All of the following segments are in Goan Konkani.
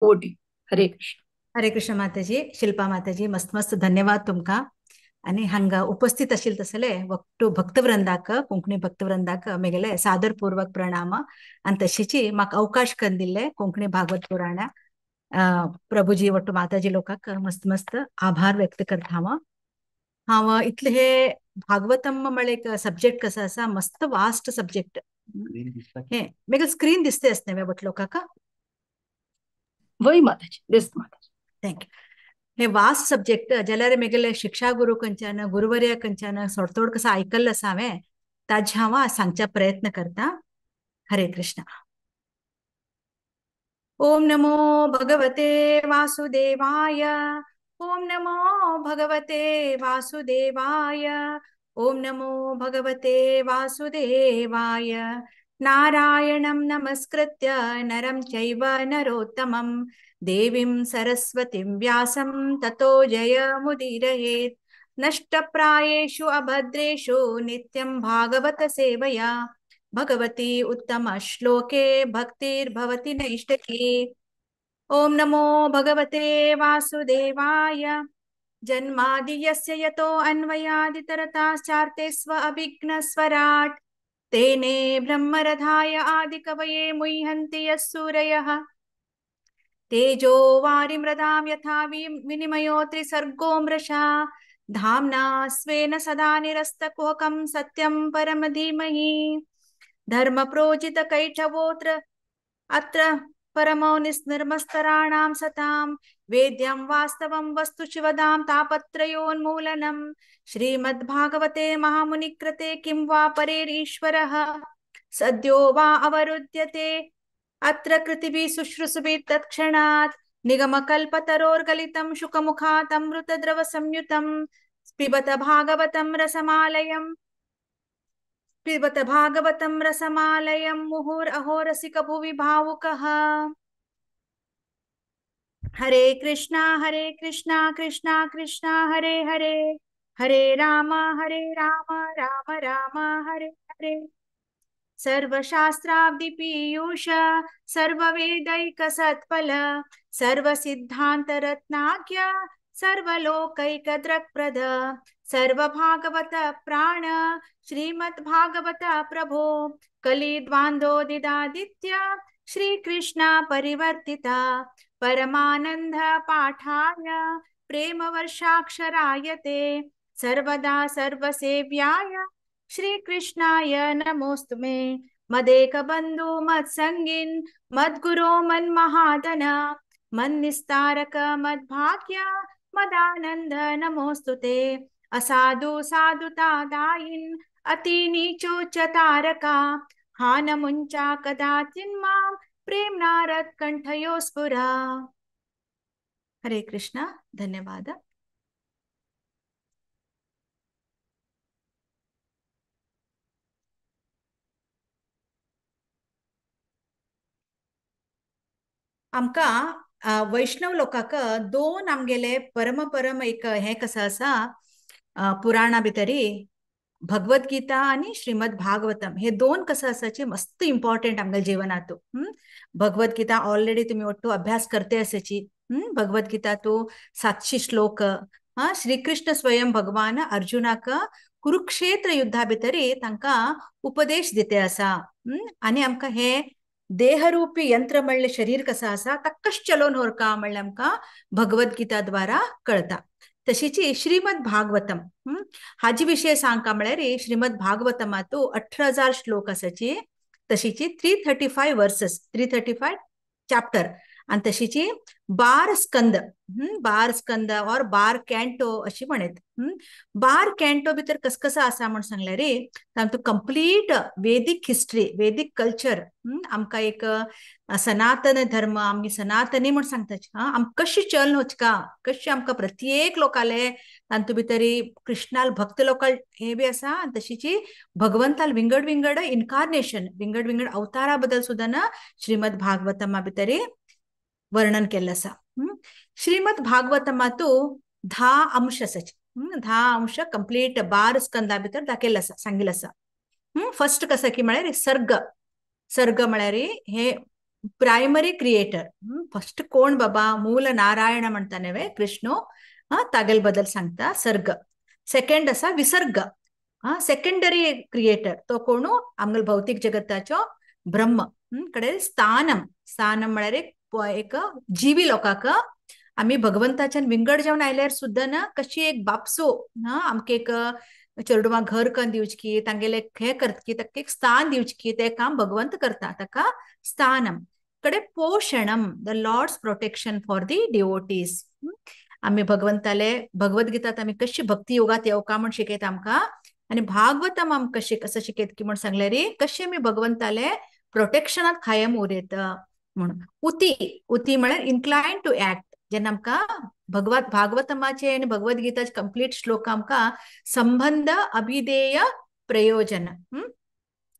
Over. Hare Krishna. Hare Krishna Mataji, Shilpa Mataji, मस्त मस्त धन्यवाद तुमकां. आनी हांगा उपस्थित आशिल्ले तसले वट्टू भक्तवृंदाक, कोंकणी भक्तवृंदाक मेगेले सादरपूर्वक प्रणाम. आनी तशीची म्हाका अवकाश करून दिल्ले कोंकणी भागवत पुराणा प्रभुजी वट्टू माताजी लोकांक मस्त मस्त आभार व्यक्त करता हांव. हांव इतले हे भागवतम म्हळ्यार एक सब्जेक्ट कसो आसा, मस्त वास्ट सब्जेक्ट. हे मेगेले स्क्रीन दिसते आसता न्हय वट लोकांक? वय माताजी, दिसता माताजी. Thank you. हे वास्ट सब्जेक्ट जाल्यार मेगेले शिक्षा गुरू खंयच्यान, गुरुवर्या खंयच्यान सोड कसो आयकल्लें आसा हांवें, ताजे हांव सांगच्या प्रयत्न करता. हरे कृष्ण. ओम नमो भगवते वासुदेवाय. ओम नमो भगवते वासुदेवाय. ओम नमो भगवते वासुदेवाय. नारायणं नमस्कृत्य नरं चैव नरोत्तमं देवीं सरस्वतीं व्यासं ततो जयमुदीरयेत्. नष्टप्रायेषु अभद्रेषु नित्यं भागवत सेवया भगवती उत्तम श्लोके भक्तिर्भवति नैष्ठिकी. ओम नमो भगवते वासुदेवाय. जन्मादि यस्य यतो अन्वयादितरताश्चार्ते स्व अभिघ्नस्वराट् तेने ब्रह्मरथाय आदिकवये मुह्यन्ति यस्सूरयः. तेजो वारिमृदां यथा विनिमयो त्रिसर्गो मृषा धाम्ना स्वेन सदा निरस्तकुहकं सत्यं परम धीमहि. धर्मप्रोजितकैटवोऽत्र अत्र परमो निर्मस्तराणां सतां वेद्यं वास्तवं वस्तु शिवदां तापत्रयोन्मूलनं. श्रीमद्भागवते महामुनिकृते किं वा परेरीश्वरः सद्यो वा अवरुध्यते अत्र कृतिभिः शुश्रूषुभिः तत्क्षणात्. निगमकल्पतरोर्गलितं शुकमुखात् अमृतद्रवसंयुतं पिबत भागवतं रसमालयं पिबत भागवतं रसमालयं मुहुरहोरसिक भुवि भावुकः. हरे कृष्णा कृष्णा कृष्णा हरे हरे, हरे राम राम राम हरे हरे. सर्वशास्त्राब्धि पीयूष सर्ववेदैक सत्फल सर्वसिद्धांत रत्नाख्य सर्वलोकैक दृक्प्रद सर्वभागवत प्राण श्रीमद्भागवत प्रभो. कलिद्वांदोदिदादित्य श्रीकृष्ण परिवर्तिता परमानंद पाठाय प्रेमवर्षाक्षरायते. सर्वदा सर्वसेव्याय श्रीकृष्णाय नमोऽस्तु मे. मदेकबन्धु मत्सङ्गिन् मद्गुरो मन्महाधन मन्निस्तारक मद्भाग्य मदानन्द नमोऽस्तु ते. असाधु साधुतादायिन् अति नीचोच्च तारका हानमुञ्चा कदाचिन्मां प्रेम्णारत् कंठयो स्फुरा. हरे कृष्णा. धन्यवाद. आमकां वैष्णव लोकांक दोन आमगेले परम परम एक हें कसं आसा पुराणा भितरी भगवद गीता आनी श्रीमद भागवतम हे दोन कसं आसाचे मस्त इम्पॉर्टंट आमगेले जीवनांत. भगवद गीता ऑलरेडी तुमी ಒಟ್ಟು अभ्यास करते आसाची. भगवद गीता तो 700 श्लोक. हा श्रीकृष्ण स्वयं भगवान अर्जुनाक कुरुक्षेत्र युद्धा भितरी तांकां उपदेश दिते आसा. आनी आमकां हे देहरूपी यंत्र म्हणले शरीर कसं आसा ताका कशें चलोवन व्हरका म्हणल्यार आमकां भगवद गीता द्वारा कळता. तशीची श्रीमद भागवतम हाजी विशय सांगका म्हळ्यार श्रीमद भागवतमांतू 18,000 श्लोक आसाची. तशीची 335 वर्सेस, 335 चॅप्टर आनी तशीची 12 स्कंद, 12 स्कंद और 12 कॅन्टो अशी म्हणत. 12 कॅन्टो भितर कस कसं आसा म्हण सांगल्यार रे तातूंत कंप्लीट वेदीक हिस्ट्री, वेदीक कल्चर. आमकां एक सनातन धर्म आमी सनातनी म्हण सांगता. आमकां कशी चलन वचका, कशी आमकां प्रत्येक लोकाले तातूंत भितर कृष्णाल भक्त लोकाल हे बी आसा आनी तशीची भगवंताल विंगड विंगड इन्कार्नेशन, विंगड विंगड अवतारा बद्दल सुद्दां ना श्रीमद भागवतमा भितर वर्णन केल्लें आसा. श्रीमद भागवतमांतू 10 अंश आसाचे. 10 अंश कंप्लीट 12 स्कंदा भितर दाखयल्लें आसा, सांगिल्लें आसा. फर्स्ट कसं की म्हळ्यार सर्ग. सर्ग म्हळ्यार हे प्रायमरी क्रिएटर. फर्स्ट कोण बाबा मूल नारायण म्हणटा न्हय कृष्ण, तागेल बद्दल सांगता सर्ग. सेकंड आसा विसर्ग, सेकंडरी क्रिएटर तो कोण आमगेले भौतीक जगताचो ब्रह्म. कडे स्थानम, स्थानम म्हळ्यार एक जीवी लोकांक आमी भगवंताच्यान विंगड जावन आयल्यार सुद्दां ना कशी एक बापसो आमकां एक चेडवां घर करून दिवची, तांगेले हे करतकी ताका एक स्थान दिवची, तें काम भगवंत करता, ताका स्थानम. कडे पोषणम, the lord's protection for the devotees. आमी भगवंताले भगवद्गीतात आमी कशी भक्ती योगात येवका म्हण शिकयता आमकां, आनी भागवतम आमकां कशें कसं शिकयता की म्हण सांगल्यार कशें आमी भगवंताले प्रोटेक्शनात कायम उरयता म्हणून. उती, उती म्हळ्यार इन्क्लायन टू ऍक्ट. जेन्ना आमकां भागवतमाचे आनी भगवद्गीताचे कंप्लीट श्लोक आमकां संबंध अभिधेय प्रयोजन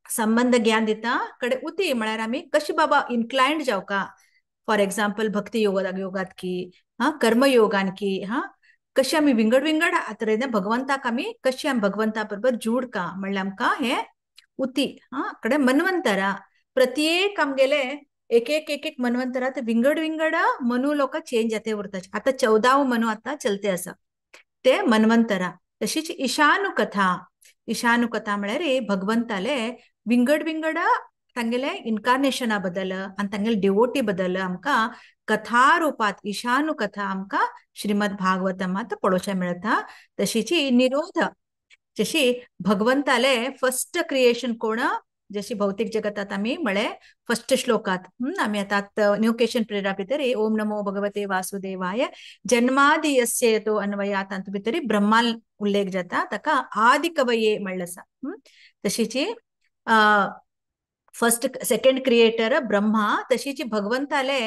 संबंध ज्ञान दिता. कडे उती म्हळ्यार आमी कशी बाबा इन्क्लायंड जावका, फॉर एक्झाम्पल भक्ती योगात की कर्मयोगान की कशी आमी विंगड विंगड तरेन भगवंताक आमी कशी आमी भगवंता बरोबर जुडका म्हणल्यार आमकां हे उती. कडे मन्वंतरा, प्रत्येक आमगेले एक एक एक एक मन्वंतरा ते विंगड विंगड मनु लोक चेंज जाते उरता. आतां 14 मनु आतां चलते आसा ते मन्वंतरा. तशीच ईशानुकथा, ईशानुकथा म्हळ्यार भगवंताले विंगड विंगड तांगेले इन्कार्नेशना बद्दल आनी तांगेले डिवोटी बद्दल आमकां कथा रुपात ईशानुकथा आमकां श्रीमद भागवतमात पळोवचें मेळटा. तशीच निरोध, जशी भगवंताले फर्स्ट क्रिएशन कोण, जशी भौतिक जगतात आमी म्हळे फर्स्ट श्लोकात आमी आतां न्यूकेशन प्रेरा भितर ओम नमो भगवते वासुदेवाय जन्मादि यस्य यतो अन्वयात तातूंत भितर ब्रह्मान उल्लेख जाता, ताका आदि कवये म्हणलें आसा. तशीच फर्स्ट सेकंड क्रिएटर ब्रह्मा, तशीच भगवंताले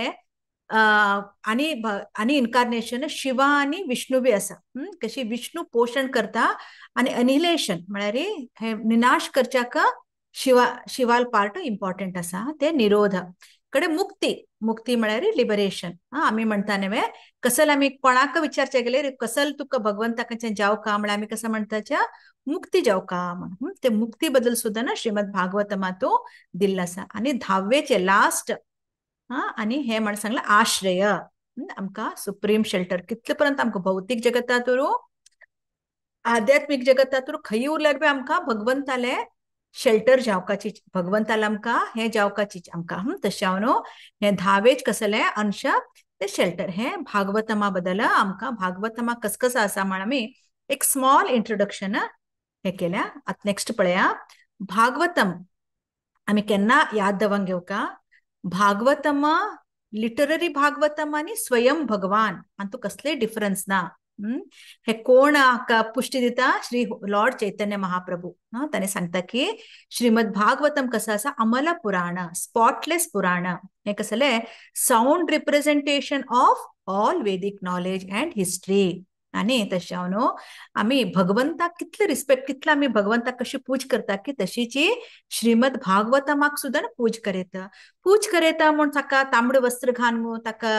आनी आनी इन्कार्नेशन शिवा आनी विष्णु बी आसा. कशी विष्णु पोषण करता आनी अनिलेशन म्हळ्यार हे निनाश करच्याक शिवा शिवाल पार्ट इम्पॉर्टंट आसा, ते निरोध. कडे मुक्ती, मुक्ती म्हळ्यार लिबरेशन. आमी म्हणटा न्हय कसल आमी कोणाक विचारचें गेल्यार कसल तुका भगवंता कडच्यान जावका म्हळ्यार आमी कसं म्हणटाच्या मुक्ती जावका म्हणून. ते मुक्ती बद्दल सुद्दां ना श्रीमद भागवतमातू दिल्लें आसा. आनी धावेचे लास्ट आनी हे म्हण सांगलां आश्रय, आमकां सुप्रीम शेल्टर. कितले पर्यंत आमकां भौतीक जगतात उरूं आध्यात्मीक जगतात उरूं खंय उरल्यार बी आमकां भगवंताले शेल्टर जावकाची, भगवंताला आमकां हें जावकाची आमकां. तशें हांव न्हू हें धावेच कसलें अंश ते शेल्टर हें भागवतमा बद्दल आमकां भागवतमा कसकस आसा म्हण आमी एक स्मॉल इंट्रोडक्शन हें केल्या. आतां नेक्स्ट पळया भागवतम आमी केन्ना याद दवरून घेवका. भागवतम लिटररी भागवतम आनी स्वयं भगवान हातूंत कसलेय डिफरन्स ना. हे कोण पुष्टी दिता, श्री लॉर्ड चैतन्य महाप्रभू. ताणें सांगता की श्रीमद भागवतम कसं आसा अमल पुराण, स्पॉटलेस पुराण, हें कसलें sound representation of all Vedic knowledge and history. आनी तशें हांव न्हू आमी भगवंताक कितले रिस्पेक्ट, कितले आमी भगवंताक कशी पूज करता की तशीची श्रीमद भागवतमाक सुद्दां पूज करयता. पूज करयता म्हूण ताका तांबडे वस्त्र घालून ताका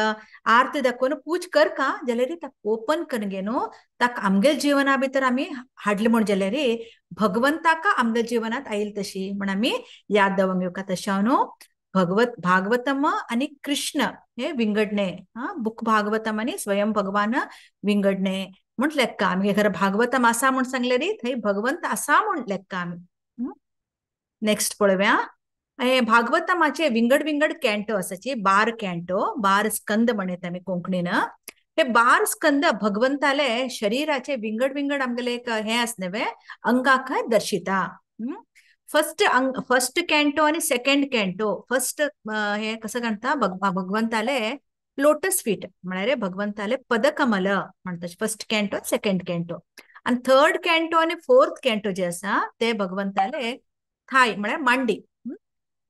आरती दाखोवन पूज करका जाल्यार ताका ओपन करून घे न्हू, ताका आमगेले जिवना भितर आमी हाडले म्हूण जाल्यार भगवंताक आमगेले जिवनांत आयल तशी म्हण आमी याद दवरून घेवका. तशें हांव न्हू भागवतम आनी कृष्ण हे विंगडणे, बुक भागवतम आनी स्वयं भगवान विंगडणे म्हूण लेखका. आमगे घरा भागवतम आसा म्हूण सांगलें रे, थंय भगवंत आसा म्हूण लेखका आमी. नेक्स्ट पळोवया हे भागवतमाचे विंगड विंगड कॅन्टो आसाची, 12 कॅन्टो, 12 स्कंद म्हणयता आमी कोंकणीन. हे 12 स्कंद भगवंताले शरीराचे विंगड विंगड आमगेले एक हें आसा न्हय अंगाक दर्शिता. फर्स्ट कॅन्टो आनी सेकंड कॅन्टो. फर्स्ट हे कसं म्हणटा भगवंताले लोटस फीट म्हळ्यार भगवंताले पदकमल म्हणटा, फर्स्ट कॅन्टो सेकंड कॅन्टो. आनी थर्ड कॅन्टो आनी फोर्थ कॅन्टो जे आसा ते भगवंताले थाय म्हळ्यार मांडी.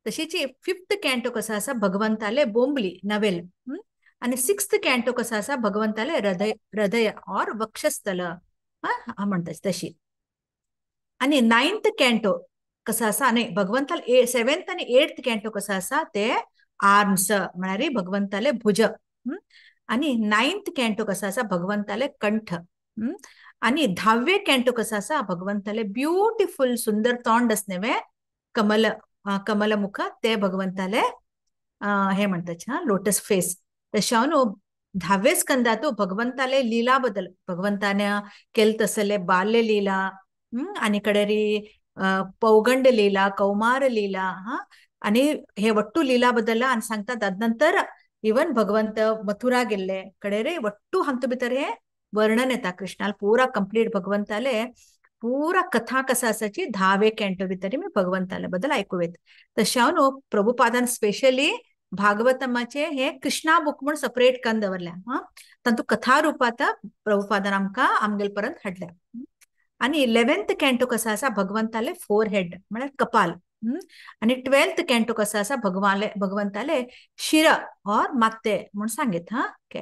तशीच फिफ्थ कॅन्टो कसो आसा भगवंताले बोंबली नवेल. आनी सिक्स्थ कॅन्टो कसो आसा भगवंताले हृदय, हृदय और वक्षस्थल म्हणटा तशी. आनी नायन्थ कॅन्टो कसं आसा न्हय भगवंताले सेवेंथ आनी एट्थ कॅन्टो कसो आसा ते आर्म्स म्हळ्यार भगवंताले भुज. आनी नायन्थ कॅन्टो कसो आसा भगवंताले कंठ. आनी धावे कॅन्टो कसो आसा भगवंताले ब्युटिफुल सुंदर तोंड आसा न्हय कमल कमलमुख ते भगवंताले हे म्हणतात हा लोटस फेस. तशें हांव धावे स्कंदातू भगवंताले लीला बद्दल भगवंताने केल तसले बाल्य लीला आनी कडेरी पौगंड लीला कौमार लीला हा आनी हे वट्टू लीला बद्दल आनी सांगता. नंतर इवन भगवंत मथुरा गेल्ले कडेरे वट्टू हांतू भितर हे वर्णन येता कृष्णाल पुरा कंप्लीट भगवंताले पुरा कथा कसा आसाची धावे कॅन्टो भितर मी भगवंताले बद्दल आयकूं येता. तशें हांव न्हू प्रभुपादान स्पेशली भागवतमाचे हे कृष्णा बुक म्हूण सपरेट करून दवरल्या हा तातूंत कथा रुपांत प्रभुपादान आमकां आमगेल परत हाडल्या. आनी 11th canto कसो आसा भगवंताले फोर हेड म्हळ्यार कपाल आनी 12th canto कसो आसा भगवंताले शिर और माते म्हूण सांगीत हा. ओके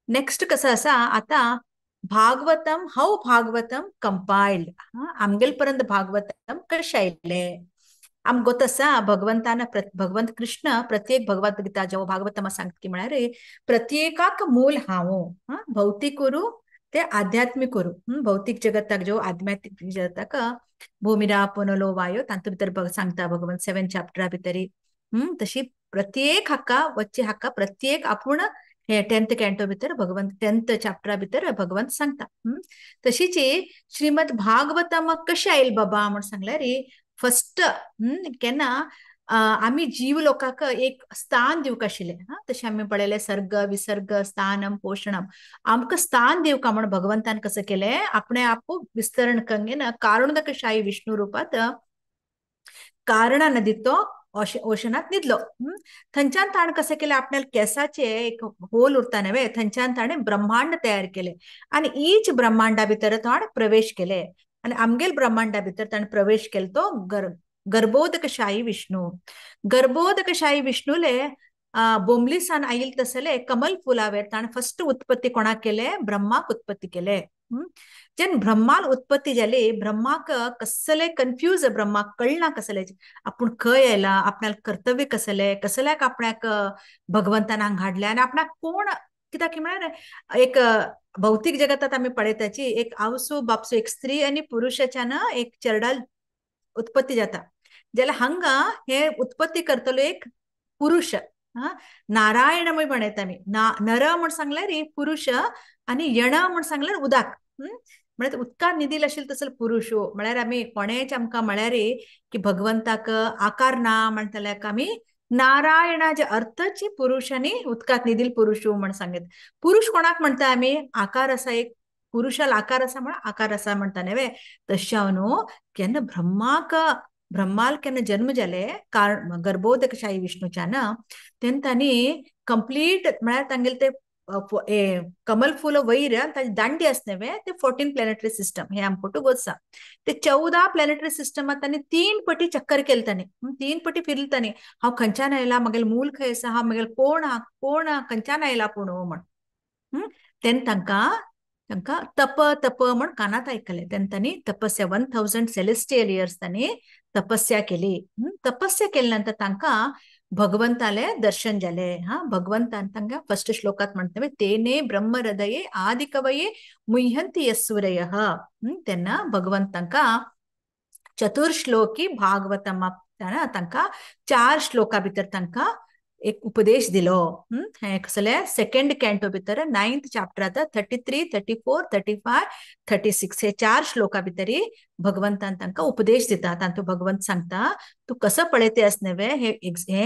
नेक्स्ट कसो आसा आतां भागवतम हाव भागवतम कंपायल्ड आमगेल पर्यंत भागवतम कशें आयलें आमकां गोत आसा भगवंतान भगवंत कृष्ण प्रत्येक भगवत गीता जेव्हा भागवतम सांगता की म्हळ्यार प्रत्येकाक मूल हांव भौतीक करूं ते आध्यात्मीक करूं भौतीक जगताक जो आध्यात्मीक जगताक भूमिरा पुनलो वायो तातूंत भितर सांगता भगवंत 7 चॅप्टरा भितरी. तशी प्रत्येक हाका वच्चे हाका प्रत्येक आपूण हे 10th canto भितर भगवंत 10th चॅप्टरा भितर भगवंत सांगता. तशीच श्रीमद भागवतम कशें आयल बाबा म्हूण सांगल्यार फर्स्ट केन्ना आमी जीव लोकांक एक स्थान दिवंक आशिल्लें हा तशें आमी पळयलें सर्ग विसर्ग स्थानम पोषणम आमकां स्थान दिवका म्हूण भगवंतान कसं केलें आपणे आपू विस्तरण करून कारणोदकशाही विष्णू रुपांत कारणा नदीत तो ओशनात न्हिदलो. थंयच्यान ताणें कशें केलें आपल्या केसाचे एक होल उरता न्हय थंयच्यान ताणें ब्रह्मांड तयार केलें आनी ईच ब्रह्मांडा भितर ताणें प्रवेश केले आनी आमगेल ब्रह्मांडा भितर ताणें प्रवेश केलो तो गर्भोदकशाही विष्णू. गर्भोदकशाही विष्णूले बोंबलीसान आयल तसले कमल फुलावेर ताणें फर्स्ट उत्पत्ती कोणाक केले ब्रह्माक उत्पत्ती केले. जेन्ना ब्रह्माल उत्पत्ती जाली ब्रह्माक कसले कन्फ्यूज ब्रह्माक कळना कसले आपूण खंय आयला आपणाक कर्तव्य कसले कसल्याक आपणाक भगवंतान हांगा हाडले आनी आपणाक कोण कित्याक म्हळ्यार एक भौतीक जगतात आमी पळयताची एक आवसू बापसू एक स्त्री आनी पुरुशाच्यान एक चेरडाल उत्पत्ती जाता जाल्यार हांगा हे उत्पत्ती करतलो एक पुरुष हा नारायण म्हूण म्हणयता आमी नर म्हूण सांगल्यार पुरुष आनी यण म्हूण सांगल्यार उदक म्हळ्यार उदकांत न्हिदील आशिल्लो तसलो पुरुश म्हळ्यार आमी कोणेच आमकां म्हळ्यार की भगवंताक आकार ना म्हणटल्याक आमी नारायणाचे अर्थची पुरुष आनी उदकांत न्हिदील पुरुश म्हण सांगत. पुरुष कोणाक म्हणटा आमी आकार आसा एक पुरुषाल आकार आसा म्हण आकार आसा म्हणटा न्हय तशें हांव न्हू केन्ना ब्रह्माक ब्रह्माल केन्ना जन्म जाले कारण गर्भोदकशाही विष्णूच्यान तेन्ना तांणी कंप्लीट म्हळ्यार तांगेले ते कमल फुल वयर ताजी दांडी आसा न्हय ते 14 प्लॅनेटरी सिस्टम हे आमकां गोत आसा ते 14 प्लॅनेटरी सिस्टमात तांणी 3 पटी चक्कर केले तांणी 3 पटी फिरले तांणी हांव खंयच्यान आयला म्हगेलें मूल खंय आसा हांव म्हगेलें कोण आहा कोण खंयच्यान आयला पूण म्हण तेन्ना तांकां तांकां तप तप म्हण कानांत आयकलें तेन्ना तांणी तपस्या 1000 सेलेस्टियल इयर्स तांणी तपस्या केली. तपस्या केल्या नंतर तांकां भगवंताले दर्शन जाले हा भगवंतान तांकां फर्स्ट श्लोकात म्हणटा तेने ब्रह्म हृदये आदिकवये मुह्यन्ति यस्सूरयः. तेन्ना भगवंत तांकां चतुर्श्लोकी भागवतम तांकां 4 श्लोका भितर तांकां एक उपदेश दिलो. हें कसले सेकंड कॅन्टो भितर 9th चॅप्टरांत 33, 34, 35, 36 हे 4 श्लोका भितरी भगवंतान तांकां उपदेश दिता. तातूंत भगवंत सांगता तूं कसो पळयते आस न्हय हे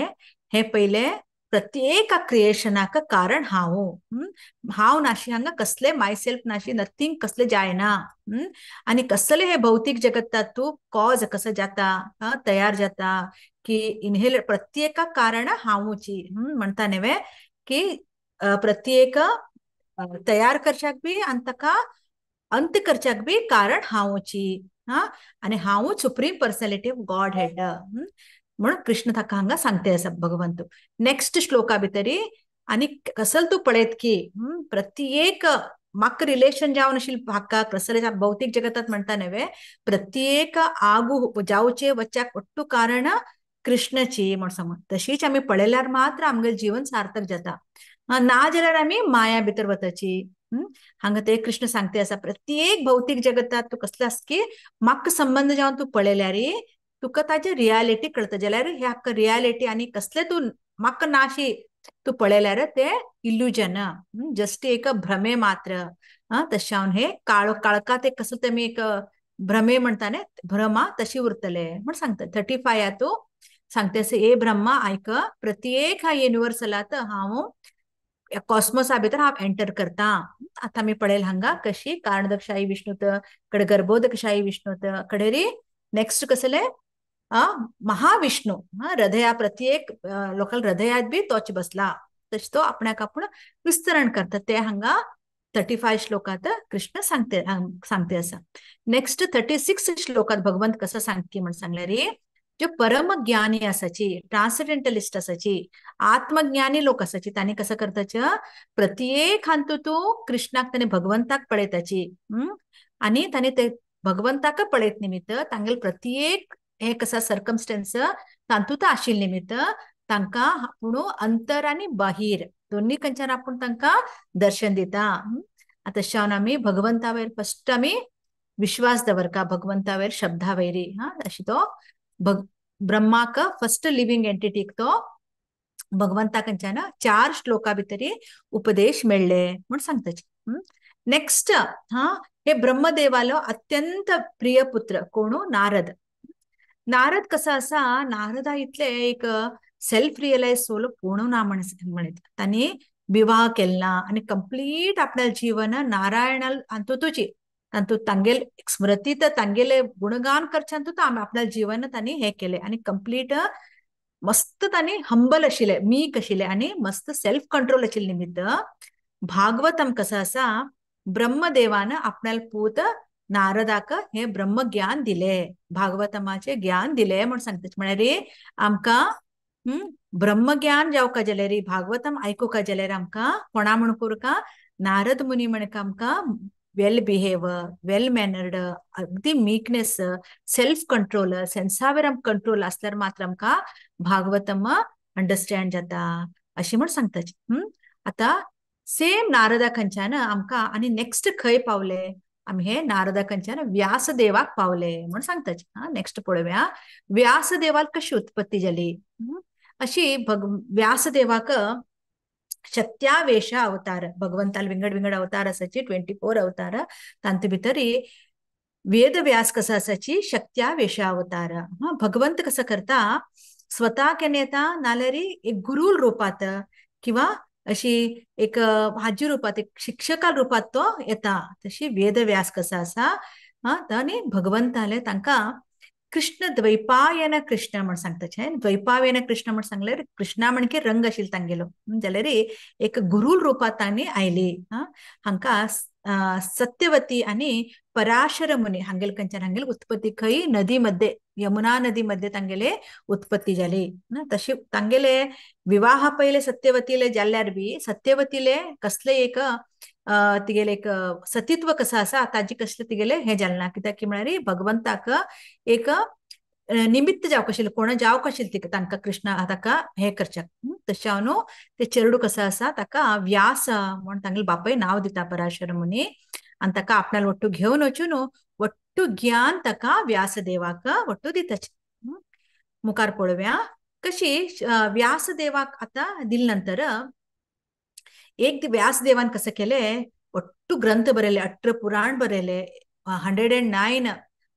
हे पयले प्रत्येक क्रिएशनाक कारण हांव हांव नाशी हांगा कसले my self नाशी नथींग कसले जायना आनी कसले हे भौतीक जगतात तूं कॉज कसो जाता तयार जाता की इनहेल प्रत्येका कारण हांवूची म्हणटा न्हय की प्रत्येक तयार करच्याक बी आनी ताका अंत करच्याक बी कारण हांवूची हा आनी हांवूच supreme personality of Godhead म्हणून कृष्ण ताका हांगा सांगते आसा भगवंत. नेक्स्ट श्लोका भितरी आनी कसल तूं पळयत की प्रत्येक म्हाका रिलेशन जावन आशिल्लें हाका कसले भौतीक जगतात म्हणटा न्हय प्रत्येक आगू जावचे वच्च्याक ಒಟ್ಟು कारण कृष्णची म्हण सांगून तशीच आमी पळयल्यार मात्र आमगेलें जीवन सार्थक जाता ना जाल्यार आमी माया भितर वताची. हांगा ते कृष्ण सांगते आसा प्रत्येक भौतीक जगतात तूं कसले आसा की म्हाका संबंद जावन तूं पळयल्यार तुका ताजे रियालिटी कळता जाल्यार हे हाका रियालिटी आनी कसले तूं म्हाका नाशी तूं पळयल्यार ते इल्युजन, जस्ट एक भ्रमे मात्र. तशें हांव हे काळ काळकात एक कसो तेमी एक भ्रमे म्हणटा न्ही, भ्रमा तशी उरतले म्हण सांगता. 35 तूं सांगते अशें, ए ब्रह्मा आयक, प्रत्येक ह्या युनिवर्सलात हांव कॉस्मोसा भितर हांव एंटर करता. आतां आमी पळयल हांगा कशी कारणदक्षाई विष्णुत कडे गर्भोदकशाही विष्णुत कडेरी नेक्स्ट कसले महाविष्णू हृदया प्रत्येक लोकल हृदयात बी तोच बसला, तशें तो आपणाक आपूण विस्तरण करता. ते हांगा 35 श्लोकात कृष्ण सांगते सांगते आसा. नेक्स्ट 36 श्लोकात भगवंत कसो सांगती म्हण सांगल्यार, जो परम ज्ञानी आसाची, ट्रान्सेंडेंटलिस्ट आसाची, आत्मज्ञानी लोक आसाची, तांणी कसो करताच प्रत्येक हातूंत तूं कृष्णाक ताणें भगवंताक पळयताची आनी ताणें ते भगवंताक पळयत निमित्त तांगेले प्रत्येक हे कसा सर्कमस्टन्स तातूंत आशिल्ले निमित्त तांकां आपूण अंतर आनी बाहीर दोन्ही खंयच्यान आपूण तांकां दर्शन दिता. आतां तशें आमी भगवंता वयर फस्ट आमी विश्वास दवरका, भगवंता वयर शब्दा वयरी. हा अशी तो ब्रह्माक फस्ट लिव्हिंग एंटिटीक तो भगवंता खंयच्यान 4 श्लोका भितरी उपदेश मेळ्ळे म्हूण सांगता. नेक्स्ट हा हे ब्रह्मदेवालो अत्यंत प्रिय पुत्र कोण? नारद. नारद कसो आसा, नारदा इतले एक सेल्फ रियलायज सोल कोण ना म्हणीत. तांणी विवाह केला आनी कंप्लीट आपल्या जीवन नारायणा हातूंतच तातूंत तांगेल स्मृती तर तांगेले गुणगान करच्यान आपल्या जीवन तांणी हे केले आनी कंप्लीट मस्त तांणी हंबल आशिल्ले, मीक आशिल्ले आनी मस्त सेल्फ कंट्रोल आशिल्ले निमित्त भागवतम कसो आसा ब्रह्मदेवान आपल्या पूत नारदाक हे ब्रह्मज्ञान दिले, भागवतमाचे ज्ञान दिले म्हण सांगता. म्हळ्यार आमकां ब्रह्मज्ञान जावका जाल्यार, भागवतम आयकुका जाल्यार आमकां कोणा म्हण करुका नारद मुनी म्हणका आमकां वेल बिहेव, वेल मॅनर्ड, अगदी मीकनेस, सेल्फ कंट्रोल, सेन्सावेर आमकां कंट्रोल आसल्यार मात्र आमकां भागवतम अंडरस्टँड जाता अशें म्हण सांगता. आतां सेम नारदा खंयच्यान आमकां आनी नेक्स्ट खंय पावले आमी, हे नारदा खंयच्यान व्यासदेवाक पावले म्हण सांगता. नेक्स्ट पळोवया व्यासदेवाक कशी उत्पत्ती जाली. अशी व्यासदेवाक शक्त्यावेश अवतार, भगवंताल विंगड विंगड अवतार आसाची 24 अवतार, तांचे भितर वेदव्यास कसो आसाची शक्त्यावेश अवतार. भगवंत कसो करता स्वता केन्ना येता नाल्यार एक गुरूल रुपात किंवा अशी एक हाजी रुपात, एक शिक्षका रुपात तो येता. तशी वेदव्यास कसो आसा आनी भगवंताले तांकां कृष्ण द्वैपायन कृष्ण म्हण सांगता. द्वैपायन कृष्ण म्हण सांगल्यार कृष्णा म्हणके रंग आशिल्लो तांगेलो, जाल्यार एक गुरूल रुपात तांणी आयली. हांकां सत्यवती आनी पराशर मुनी हांगेल खंयच्यान हांगेल उत्पत्ती खंय नदी मध्ये, यमुना नदी मध्ये तांगेले उत्पत्ती जाली. तशी तांगेले विवाह पयले सत्यवतीले जाल्यार बी सत्यवतीले कसले एक तिगेले एक सतीत्व कसं आसा ताजी कसले तिगेले हे जालें ना, कित्याक की म्हळ्यार भगवंताक एक निमित्त जावंक आशिल्लें, कोण जावंक आशिल्लें तिका तांकां कृष्णा ताका हे करच्याक. तशें हांव न्हू ते चेडूं कसो आसा ताका व्यास म्हण तांगेले बापूय नांव दिता पराशर मुनी आनी ताका आपणाले वट्टू घेवन वचून न्हू वट्टू ज्ञान ताका व्यासदेवाक वट्टू दिता. मुखार पळोवया कशी व्यासदेवाक आतां दिले नंतर एक व्यासदेवान कसं केले वट्टू ग्रंथ बरयले, 18 पुराण बरयले, 109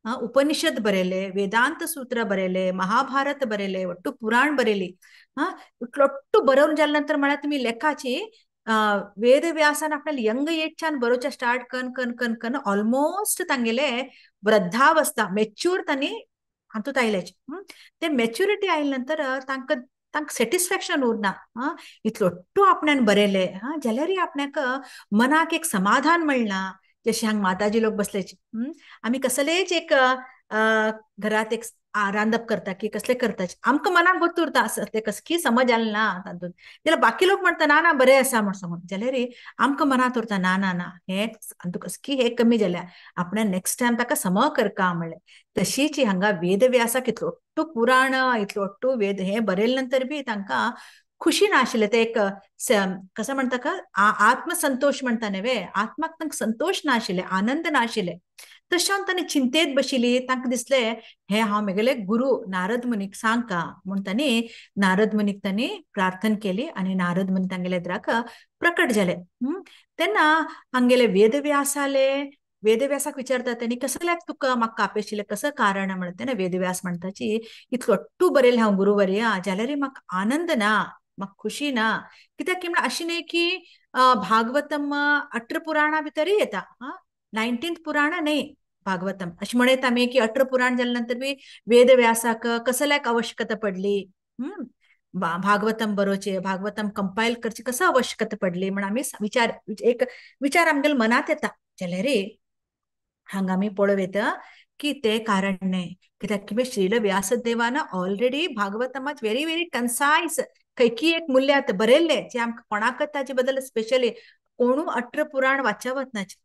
उपनिषद बरयले, वेदांत सूत्र बरयले, महाभारत बरयले, वट्टू पुराण बरयली. इतलो बरोवन जाले नंतर म्हळ्यार तुमी लेखाची वेदव्यासान आपल्याला यंग एजच्यान बरोवच्या स्टार्ट कन कन कन कन ऑलमोस्ट तांगेले वृद्धावस्था मेच्युअर तांणी हातूंत आयले. ते मेच्युरिटी आयले नंतर तांकां तांकां सॅटिस्फॅक्शन उरना. इतलो तूं आपणान बरयले जाल्यारय आपणाक मनाक एक समाधान मेळना. जशें हांगा माताजी लोक बसले आमी कसलेच एक घरात एक रांदप करता की कसले करता आमकां मनाक गोत्त उरता आसता ते कसली समज आली ना तातूंत, जाल्यार बाकी लोक म्हणटा ना ना बरें आसा म्हण सांगून, जाल्यार आमकां मनांत उरता ना ना ना हे तातूंत कसली हे कमी जाल्या आपणें नेक्स्ट टायम ताका सम करका म्हणलें. तशीच हांगा वेदव्यासाक इतलो ഒಟ್ಟು पुराण इतलो ಒಟ್ಟು वेद हे बरयले नंतर बी तांकां खुशी नाशिल्लें. ते एक कसं म्हणटा का आत्मसंतोष म्हणटा न्हय वे, आत्माक तांकां संतोष नाशिल्ले, आनंद नाशिल्ले. तशें तांणी चिंतेत बशिल्ली. तांकां दिसलें हे हांव म्हगेले गुरु नारद मुनीक सांग का म्हूण तांणी नारद मुनीक तांणी प्रार्थना केली आनी नारद मुनी तांगेले एदराक प्रकट जाले. तेन्ना हांगेले वेदव्यासाले वेदव्यासाक विचारता तेणी कसल्याक तुका म्हाका कापेशिल्लें कसं कारण म्हणटा तेन्ना वेदव्यास म्हणटाची इतलो अट्टू बरयलें हांव गुरुवर्या जाल्यार म्हाका आनंद ना, म्हाका खुशी ना. कित्याक की म्हणल्यार अशें न्ही की भागवतम 18 पुराणा भितरय येता, 19th पुराण न्ही भागवतम. अशें म्हणयत आमी की 18 पुराण जाल्या नंतर बी वेदव्यासाक कसल्याक आवश्यकता पडली भागवतम बरोवचें, भागवतम कंपायल करचें कसं आवश्यकता पडली म्हण आमी विचार एक विचार आमगेले मनांत येता. जाल्यार हांगा आमी पळोवं येता की ते कारण न्हय, कित्याक की श्रील व्यासदेवान ऑलरेडी भागवतमाच व्हेरी व्हेरी कन्सायज खंयकी एक मूल्यात बरयल्ले जे आमकां कोणाकच ताजे बद्दल स्पेशली कोणू 18 पुराण वाचवत नाच,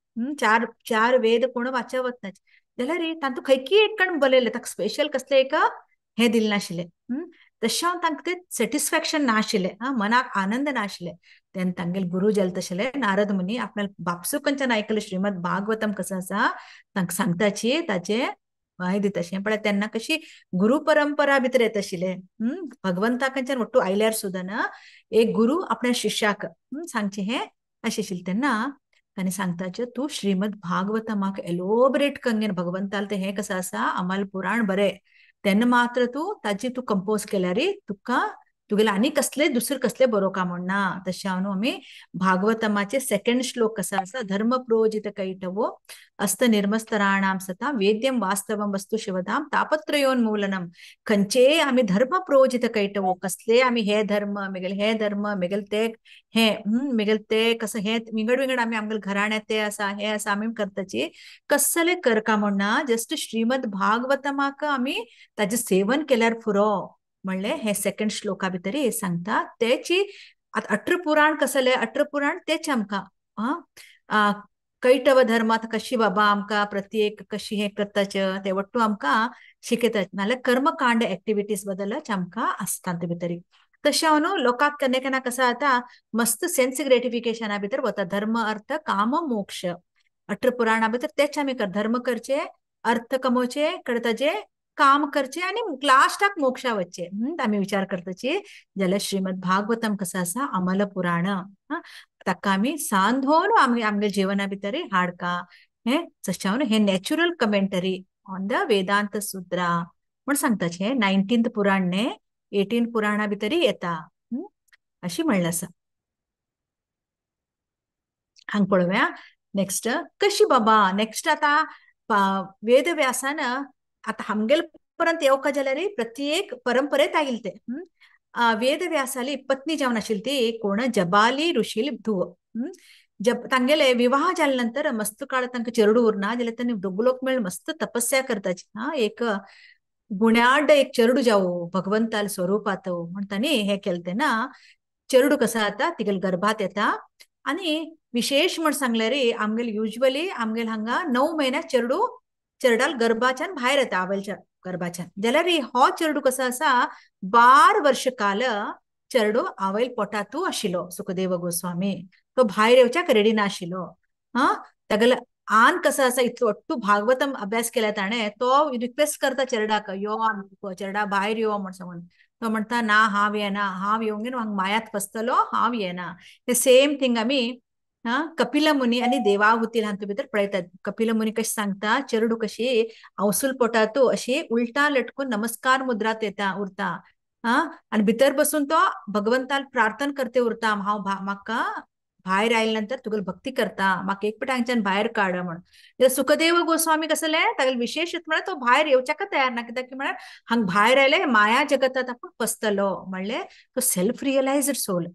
चार वेद कोण वाचवत नाच, जाल्यार तातूंत खंयकी एक कण बरयलें ताका स्पेशल कसलें एक हें दिलें नाशिल्लें. तशें हांव तांकां तें सॅटिस्फॅक्शन नाशिल्लें, मनाक आनंद नाशिल्लें. तेन्ना तांगेले गुरू जाले तशें नारद मुनी आपल्या बापसू कंच्यान आयकलें श्रीमद भागवतम कसं आसा तांकां सांगताची ताचे हें दिताशें. पळय तेन्ना कशी गुरु परंपरा भितर येता आशिल्लें. भगवंता कंच्यान वट्टू आयल्यार सुद्दां ना एक गुरु आपल्या शिष्याक सांगचें हें अशें आशिल्लें. तेन्ना ताणें सांगताचें तूं श्रीमद भागवतमाक एलोबरेट कंगेन भगवंताल तें हें कसं आसा आम्हाला पुराण बरें तेन्ना मात्र तूं ताची तूं कंपोज केल्यार तुका तुगेले आनी कसले दुसरे कसले बरोवका म्हण ना. तशें हांव न्हू आमी भागवतमाचे सेकंड श्लोक कसो आसा धर्म प्रोजित कैटवो अस्त निर्मस्तराणाम सतां वेद्यम वास्तवम वस्तु शिवदाम तापत्रयोन्मूलनम. खंयचे आमी धर्म प्रोजित कैटवो कसले आमी हे धर्म मेगेले हे धर्म मेगेले ते हे मेगेले ते कसं हे विंगड विंगड आमी आमगेले घराण्यात ते आसा हे आसा आमी करताची कसले करका म्हण ना. जस्ट श्रीमद भागवतमाक आमी ताजें सेवन केल्यार पुरो म्हणलें हे सेकंड श्लोका भितर सांगता. तेची आतां 18 पुराण कसले 18 पुराण तेच आमकां कैटव धर्मात कशी बाबा आमकां प्रत्येक कशी हें करताचे ते वट्टू आमकां शिकयतात. नाल्यार कर्मकांड एक्टिविटीज बद्दलच आमकां आसता ते भितर. तशें हांव न्हू लोकांक केन्ना केन्ना कसं जाता मस्त सेन्स ग्रेटिफिकेशना भितर वता. धर्म अर्थ काम मोक्ष 18 पुराणा भितर तेच आमी धर्म करचे अर्थ कमोवचे करताचे काम करचे आनी लास्टाक मोक्षा वच्चे आमी विचार करताची. जाल्यार श्रीमद भागवतम कसं आसा अमल पुराण ताका आमी सांदोवन आमी आमगे जिवना भितर हाडका हें तशें हांव हें natural commentary on the Vedanta Sutra म्हण सांगताचे. हें 19th पुराण न्ही 18 पुराणा भितर येता अशी म्हणलें आसा. हांगा पळोवया नेक्स्ट कशी बाबा नेक्स्ट आतां वेदव्यासान आतां आमगेले पर्यंत येवका जाल्यार प्रत्येक परंपरेत आयिल्ले ते. वेदव्यासाली पत्नी जावन आशिल्ली ती कोण जबाली ऋषीली धुव. तांगेले विवाह जाल्या नंतर मस्त काळ तांकां चेरडू उरना जाल्यार तांणी दोग लोक मेळून मस्त तपस्या करताची. एक गुण्याड एक चेरडू जावो भगवंताल स्वरूपात म्हण तांणी हें केलें. तेन्ना चेरडू कसो जाता तिगेले गर्भात येता आनी विशेष म्हण सांगल्यार आमगेले युजवली आमगेले हांगा 9 म्हयन्या चेरडू चेरडाल गर्भाच्यान भायर येता आवयच्या गर्भाच्यान. जाल्यार हो चेरडू कसो आसा 12 वर्ष काल चेरडू आवयल पोटांतू आशिल्लो सुखदेव गोस्वामी तो भायर येवच्याक रेडी नाशिल्लो. तागेले आन कसो आसा इतलो अट्टू भागवतम अभ्यास केला ताणें तो रिक्वेस्ट करता चेरडाक यो चेरडा भायर यो म्हण सांगून. तो म्हणटा ना हांव येना हांव येवंक हांगा मायात फसतलो हांव येना. ते सेम थींग आमी कपिल मुनी आनी देवाहुती हातूंत भितर पळयतात. कपिल मुनी कशें सांगता चेरडू कशी आवसूल पोटांतू अशी उल्टा लटकून नमस्कार मुद्रात येता उरता आनी भितर बसून तो भगवंताल प्रार्थना करते उरता हांव म्हाका भायर आयले नंतर तुगेली भक्ती करता म्हाका एक पेट हांगच्यान भायर काड म्हण. सुखदेव गोस्वामी कसले तागेले विशेष म्हळ्यार तो भायर येवच्याक तयार ना कित्याक की म्हळ्यार हांगा भायर आयले माया जगतात आपूण फसतलो म्हणलें तो सेल्फ रियलायज्ड सोल.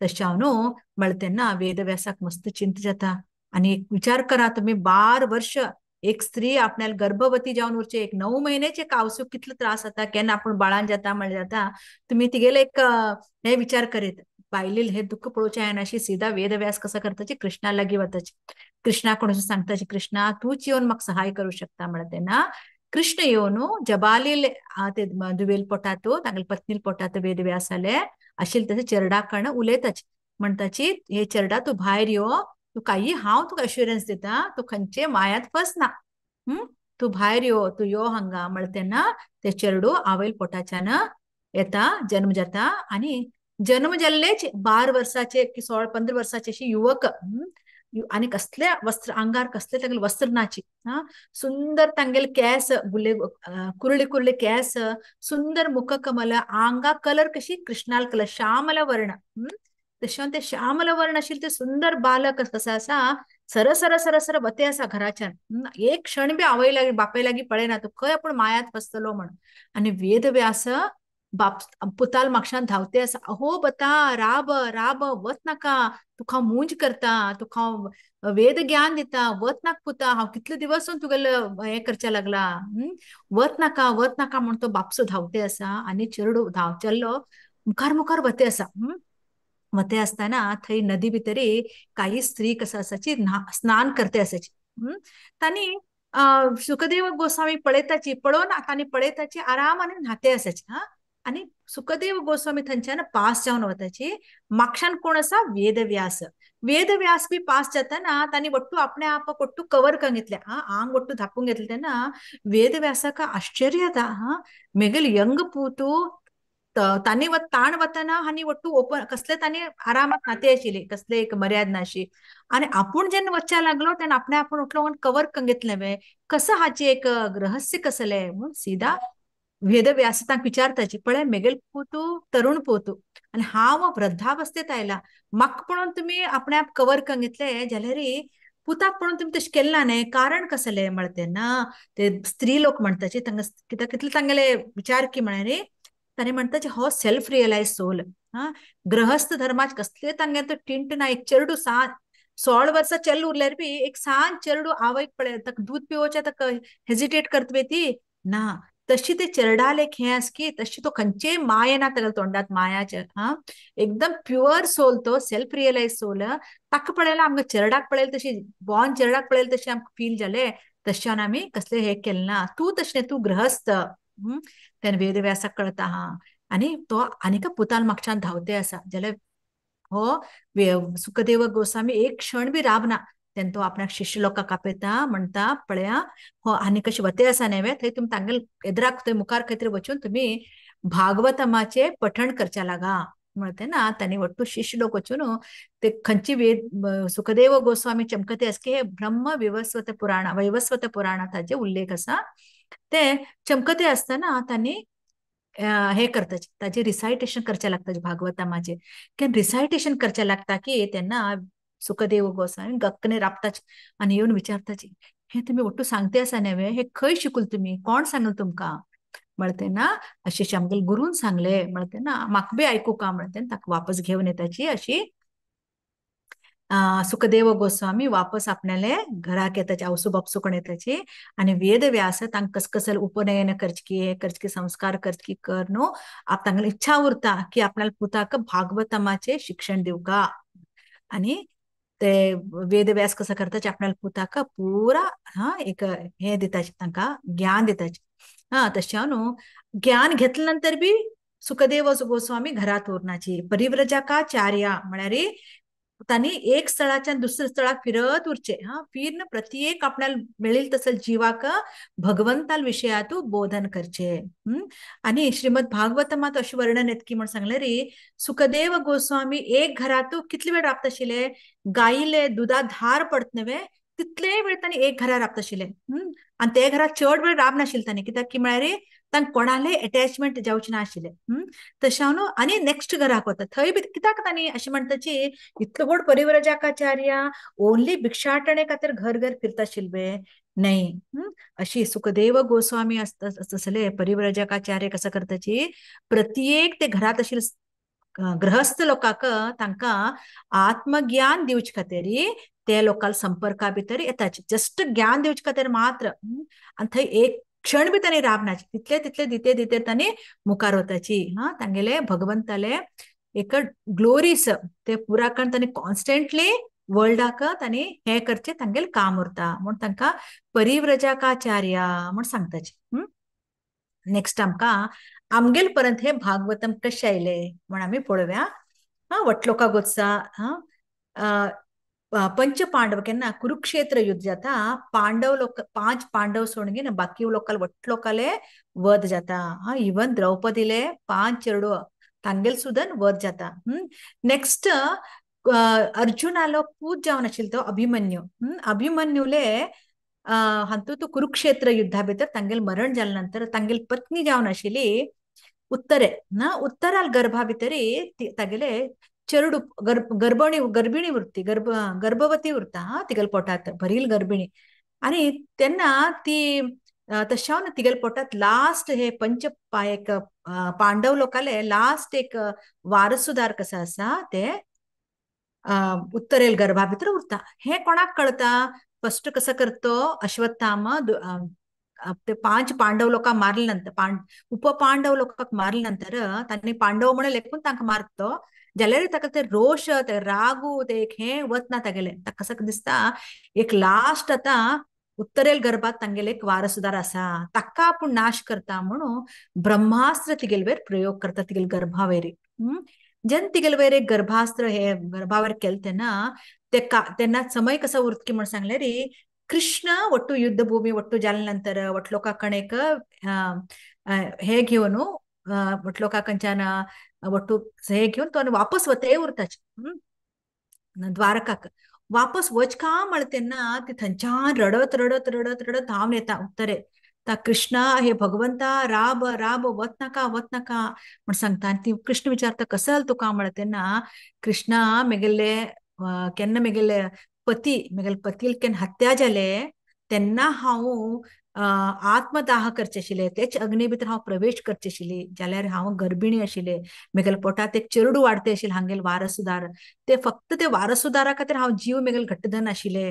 तशें हांव न्हू म्हणलें तेन्ना वेदव्यासाक मस्त चिंता जाता आनी एक विचार करा तुमी 12 वर्ष एक स्त्री आपल्याला गर्भवती जावन उरचे एक 9 म्हयन्याचे कावसूक कितलो त्रास जाता केन्ना आपूण बाळान जाता म्हणल्यार जाता तुमी तिगेले एक हे विचार करीत बायलेल हे दुःख पळोवचें जायना. सीधा वेदव्यास कसो करताची कृष्णा लागीं वताची कृष्णा कोण सांगताची कृष्णा तूंच येवन म्हाका सहाय करूं शकता म्हणलें तेन्ना कृष्ण येवन जबालील ते दुवेल पोटांतू तागेले पत्नील पोटांतू वेदव्यासाले आशिल्ले तशें चेरडा कण उलयताची म्हणटाची हे चेरडा तूं भायर यो तूं काही हांव तुका अश्युरन्स दिता तूं खंयचे मायात फसना. तूं भायर यो, तूं यो हांगा म्हळ्यार तेन्ना ते चेडू आवयल पोटाच्यान येता, जन्म जाता. आनी जन्म जाल्लेच 12 वर्साचे की 16-15 वर्साचे अशी युवक आनी कसले वस्त्र आंगार कसले तांगेले वस्त्र नाची, हा सुंदर तांगेले केस गुले कुरळे कुरळे केस, सुंदर मुखकमल, आंगा कलर कशी कृष्णाल कलर, श्यामल वर्ण. तशें ते श्यामल वर्ण आशिल्ले ते सुंदर बालक कसो आसा सर सर सर सर वते आसा घराच्यान, एक क्षण बी आवय लागीं बापाय लागीं पळयना तूं खंय आपूण मायात फसतलो म्हण. आनी वेदव्यास बाप पुताल मागशान धांवते आसा, अहो बता राब राब वत नाका, तुका मूंज करता, तुका वेद ज्ञान दिता, वत नाका पुता, हांव कितले दिवस तुगेले हें करच्या लागला, वत नाका वत नाका म्हण तो बापसो धांवते आसा. आनी चेडू धांव चल्लो मुखार मुखार वते आसा. वते आसतना थंय नदी भितरी काही स्त्री कसं आसाची स्नान करते आसाची. तांणी सुखदेव गोस्वामी पळयताची, पळोवन तांणी पळयताची आरामाने न्हाते आसाची. हा आनी सुखदेव गोस्वामी थंयच्यान पास जावन वताची. मागशान कोण आसा वेदव्यास. वेदव्यास बी पास जाताना तांणी वट्टू आपणे आप वट्टू कवर करून घेतले, हा आंग वट्टू धापून घेतले. तेन्ना वेदव्यासाक आश्चर्य जाता, हा मेगेल यंग पूतू तांणी ताण वतना आनी वट्टू ओपन कसले तांणी आरामात नाते आशिल्ले, कसले एक मर्याद नाशी. आनी आपूण जेन्ना वच्चा लागलो तेन्ना आपणे आपूण उठलो कवर करून घेतले वे कसं हाचे एक रहस्य कसले म्हूण सीधा वेदव्यास तांकां विचारताची, पळय मेगेल पूतू तरुण पूतू आनी हांव वृद्धावस्थेत आयला, म्हाका पळोवन तुमी आपणे आप कवर करून घेतले जाल्यार पुताक पळोवन तुमी तशें केलें ना न्ही, कारण कसले म्हळ्यार तेन्ना ते स्त्री लोक म्हणटाचे तांकां कित्याक कितले तांगेले विचार की म्हळ्यार ताणें म्हणटा हो सेल्फ रियलायज सोल, हा गृहस्थ धर्माच कसले तांगेले तो टिंट ना. एक चेडू 16 वर्सां चेल्ल उरल्यार बी एक सान चेडू आवयक पळय ताका दूद पिवोवचें ताका हेजिटेट करता ती ना, तशी ते चेरडाल एक हें आसा की तशी तो खंयचेय माया ना तागेल्या तोंडात, मायाचे हा एकदम प्युअर सोल, तो सेल्फ रियलायज सोल. ताका पळयला आमकां चेरडाक पळयलें तशी बॉर्न चेरडाक पळयलें तशें आमकां फील जालें, तशें आमी कसलें हें केलें ना, तूं तशें तूं गृहस्थ. तेन्ना वेदव्यासाक कळता हा आनी तो आनीक पुताल मागच्यान धांवते आसा जाल्यार हो सुखदेव गोस्वामी एक क्षण बी राबना. तेन्ना तो आपणाक शिष्य लोकांक आपयता, म्हणटा पळया हो आनी कशें वते आसा न्हय थंय तुमी तांगेले एदराक थंय मुखार खंय तरी वचून तुमी भागवतमाचे पठण करच्या लागा म्हणते ना. तांणी वट्टू शिष्य लोक वचून ते खंयची वेद सुखदेव गोस्वामी चमकते आसा की हे ब्रह्म विवस्वत पुराण वैवस्वत पुराणात ताजे उल्लेख आसा, ते चमकते आसतना तांणी हे करताचे ताजे रिसायटेशन करचें लागता भागवतमाचे. केन्ना रिसायटेशन करचें लागता की तेन्ना सुखदेव गोस्वामी गक्कने राबताचे आनी येवन विचारताचे, हे तुमी वट्टू सांगते आसा न्हय हे खंय शिकूल तुमी, कोण सांगले तुमकां म्हणते तेन्ना अशें आमगेले गुरून सांगले म्हणते तेन्ना म्हाका बी आयकूं का म्हणते ताका वापस घेवन येताची. अशी सुखदेव गोस्वामी वापस आपणाले घराक येताची, आवसू बापसू कडेन येताची. आनी वेदव्यास तांकां कस कसल उपनयन करचकी हे करचकी संस्कार करचकी कर न्हू आप तांगेली इच्छा उरता की आपणाले पुताक भागवतमाचे शिक्षण दिवका. आनी ते वेदव्यास कसं करताचे आपणाले पुताक पुरा हा एक हे दिताचे तांकां ज्ञान दिताचे. हा तशें न्हू ज्ञान घेतले नंतर बी सुखदेव गोस्वामी घरात उरनाची. परिव्रजकाचार्य म्हळ्यार तांणी एक स्थळाच्यान दुसऱ्या स्थळाक फिरत उरचे, हा फिरन प्रत्येक आपल्याला मेळील तसं जीवाक भगवंताल विशयातू बोधन करचे. आणि श्रीमद भागवतमात अशें वर्णन येत की म्हण सांगले रे सुखदेव गोस्वामी एक घरातू कितले वेळ राबता आशिल्ले, गायीले दुदा धार पडत न्हय तितले वेळ तांणी एक घरा राबता आशिल्ले. आनी ते घरात चड वेळ राबनाशिल्ले तांणी, कित्याक की म्हळ्यार तांकां कोणाले अटॅचमेंट जावचें नाशिल्लें. तशें न्हू आनी नेक्स्ट घराक वता थंय बी कित्याक तांणी अशें म्हणटाची इतलो व्हड परिव्रजकाचार्य ओनली भिक्षाटणे खातीर घर घर फिरता आशिल्ले न्हय. अशी सुखदेव गोस्वामी आसता तसले परिव्रजकाचार्य कसं करताची प्रत्येक ते घरात आशिल्ले गृहस्थ लोकांक तांकां आत्मज्ञान दिवचे खातीर ते लोकांक संपर्का भितर येताचे, जस्ट ज्ञान दिवचे खातीर मात्र. आनी थंय एक क्षण बी तांणी राबनाचे, तितले तितले दिते दिते तांणी मुखार वताची. हा तांगेले भगवंताले एक ग्लोरीस ते पुरा करून तांणी कॉन्स्टंटली वर्ल्डाक तांणी हे करचे तांगेले काम उरता म्हूण तांकां परिव्रजकाचार्य म्हूण सांगताचे. नेक्स्ट आमकां आमगेल पर्यंत हे भागवतम कशें आयले म्हण आमी पळोवया. हा वटलोका गोत्सा, हा पंच पांडव केन्ना कुरुक्षेत्र युद्ध जाता, पांडव लोक 5 पांडव सोडून घेवन बाकी लोकाल वट लोकाले वध जाता. हा, इवन द्रौपदीले 5 चेडू तांगेल सुद्दां वध जाता. नेक्स्ट अर्जुनालो पूत जावन आशिल्लो तो अभिमन्यू. अभिमन्यूले हातूंत तो कुरुक्षेत्र युद्धा भितर तांगेल मरण जाल्या नंतर तांगेल पत्नी जावन आशिल्ली उत्तरे ना, उत्तराल गर्भा भितरी तागेले चेरडू गर्भणी गर्भिणी उरती, गर्भवती उरता. हा, तिगेल पोटात भरील गर्भिणी आणि तेन्ना ती तशावन तिगेल पोटात लास्ट हे पंच एक पांडव लोकाले लास्ट एक वारसुदार कसा आसा ते उत्तरेल गर्भा भितर उरता. हे कोणाक कळता? फस्ट कसं करतो अश्वत्थामा ते 5 पांडव लोकांक मारले नंतर, उपपांडव लोकांक मारले नंतर तांणी पांडव म्हणून लेखून तांकां मारतो जाल्यार ताका ते रोष ते रागू ते एक हे वतना तागेले ताका कसं दिसता एक लास्ट आतां उत्तरेल गर्भात तांगेले एक वारसुदार आसा ताका आपूण नाश करता म्हणून ब्रह्मास्त्र तिगेल वयर प्रयोग करता तिगेल गर्भावेर. जेन्ना तिगेल वयर एक गर्भास्त्र हे गर्भावर केले तेन्ना तेन्ना समय कसा उरत की म्हण सांगले रे कृष्ण ಒಟ್ಟು ಯುದ್ಧ ಭೂಮಿ ಒಟ್ಟು जाल्या नंतर ಒಟ್ಟು लोकांक हे घेवन ಒಟ್ಟು लोकांच्यान ಒಟ್ಟು हे घेवन तो वापस वते उरताचे द्वारकाक. वापस वच का म्हळ तेन्ना ती थंयच्यान रडत रडत रडत रडत धांवन येता उत्तरे. ता कृष्णा हे भगवंता राब राब वत नाका वत नाका म्हण सांगता. आनी ती कृष्ण विचारता कसं जालें तुका म्हळ तेन्ना कृष्णा मेगेले केन्ना मेगेले पती मेगेले पतील केन्ना हत्या जाले तेन्ना हांव आत्मदाह करचे आशिल्ले, तेच अग्नी भितर हांव प्रवेश करचे आशिल्ली, जाल्यार हांव गर्भिणी आशिल्ले, मेगेले पोटांत एक चेरडू वाडते आशिल्लें हांगेले वारसुदार, ते फक्त ते वारसुदारा खातीर हांव जीव मेगेले घट्टधन आशिल्ले.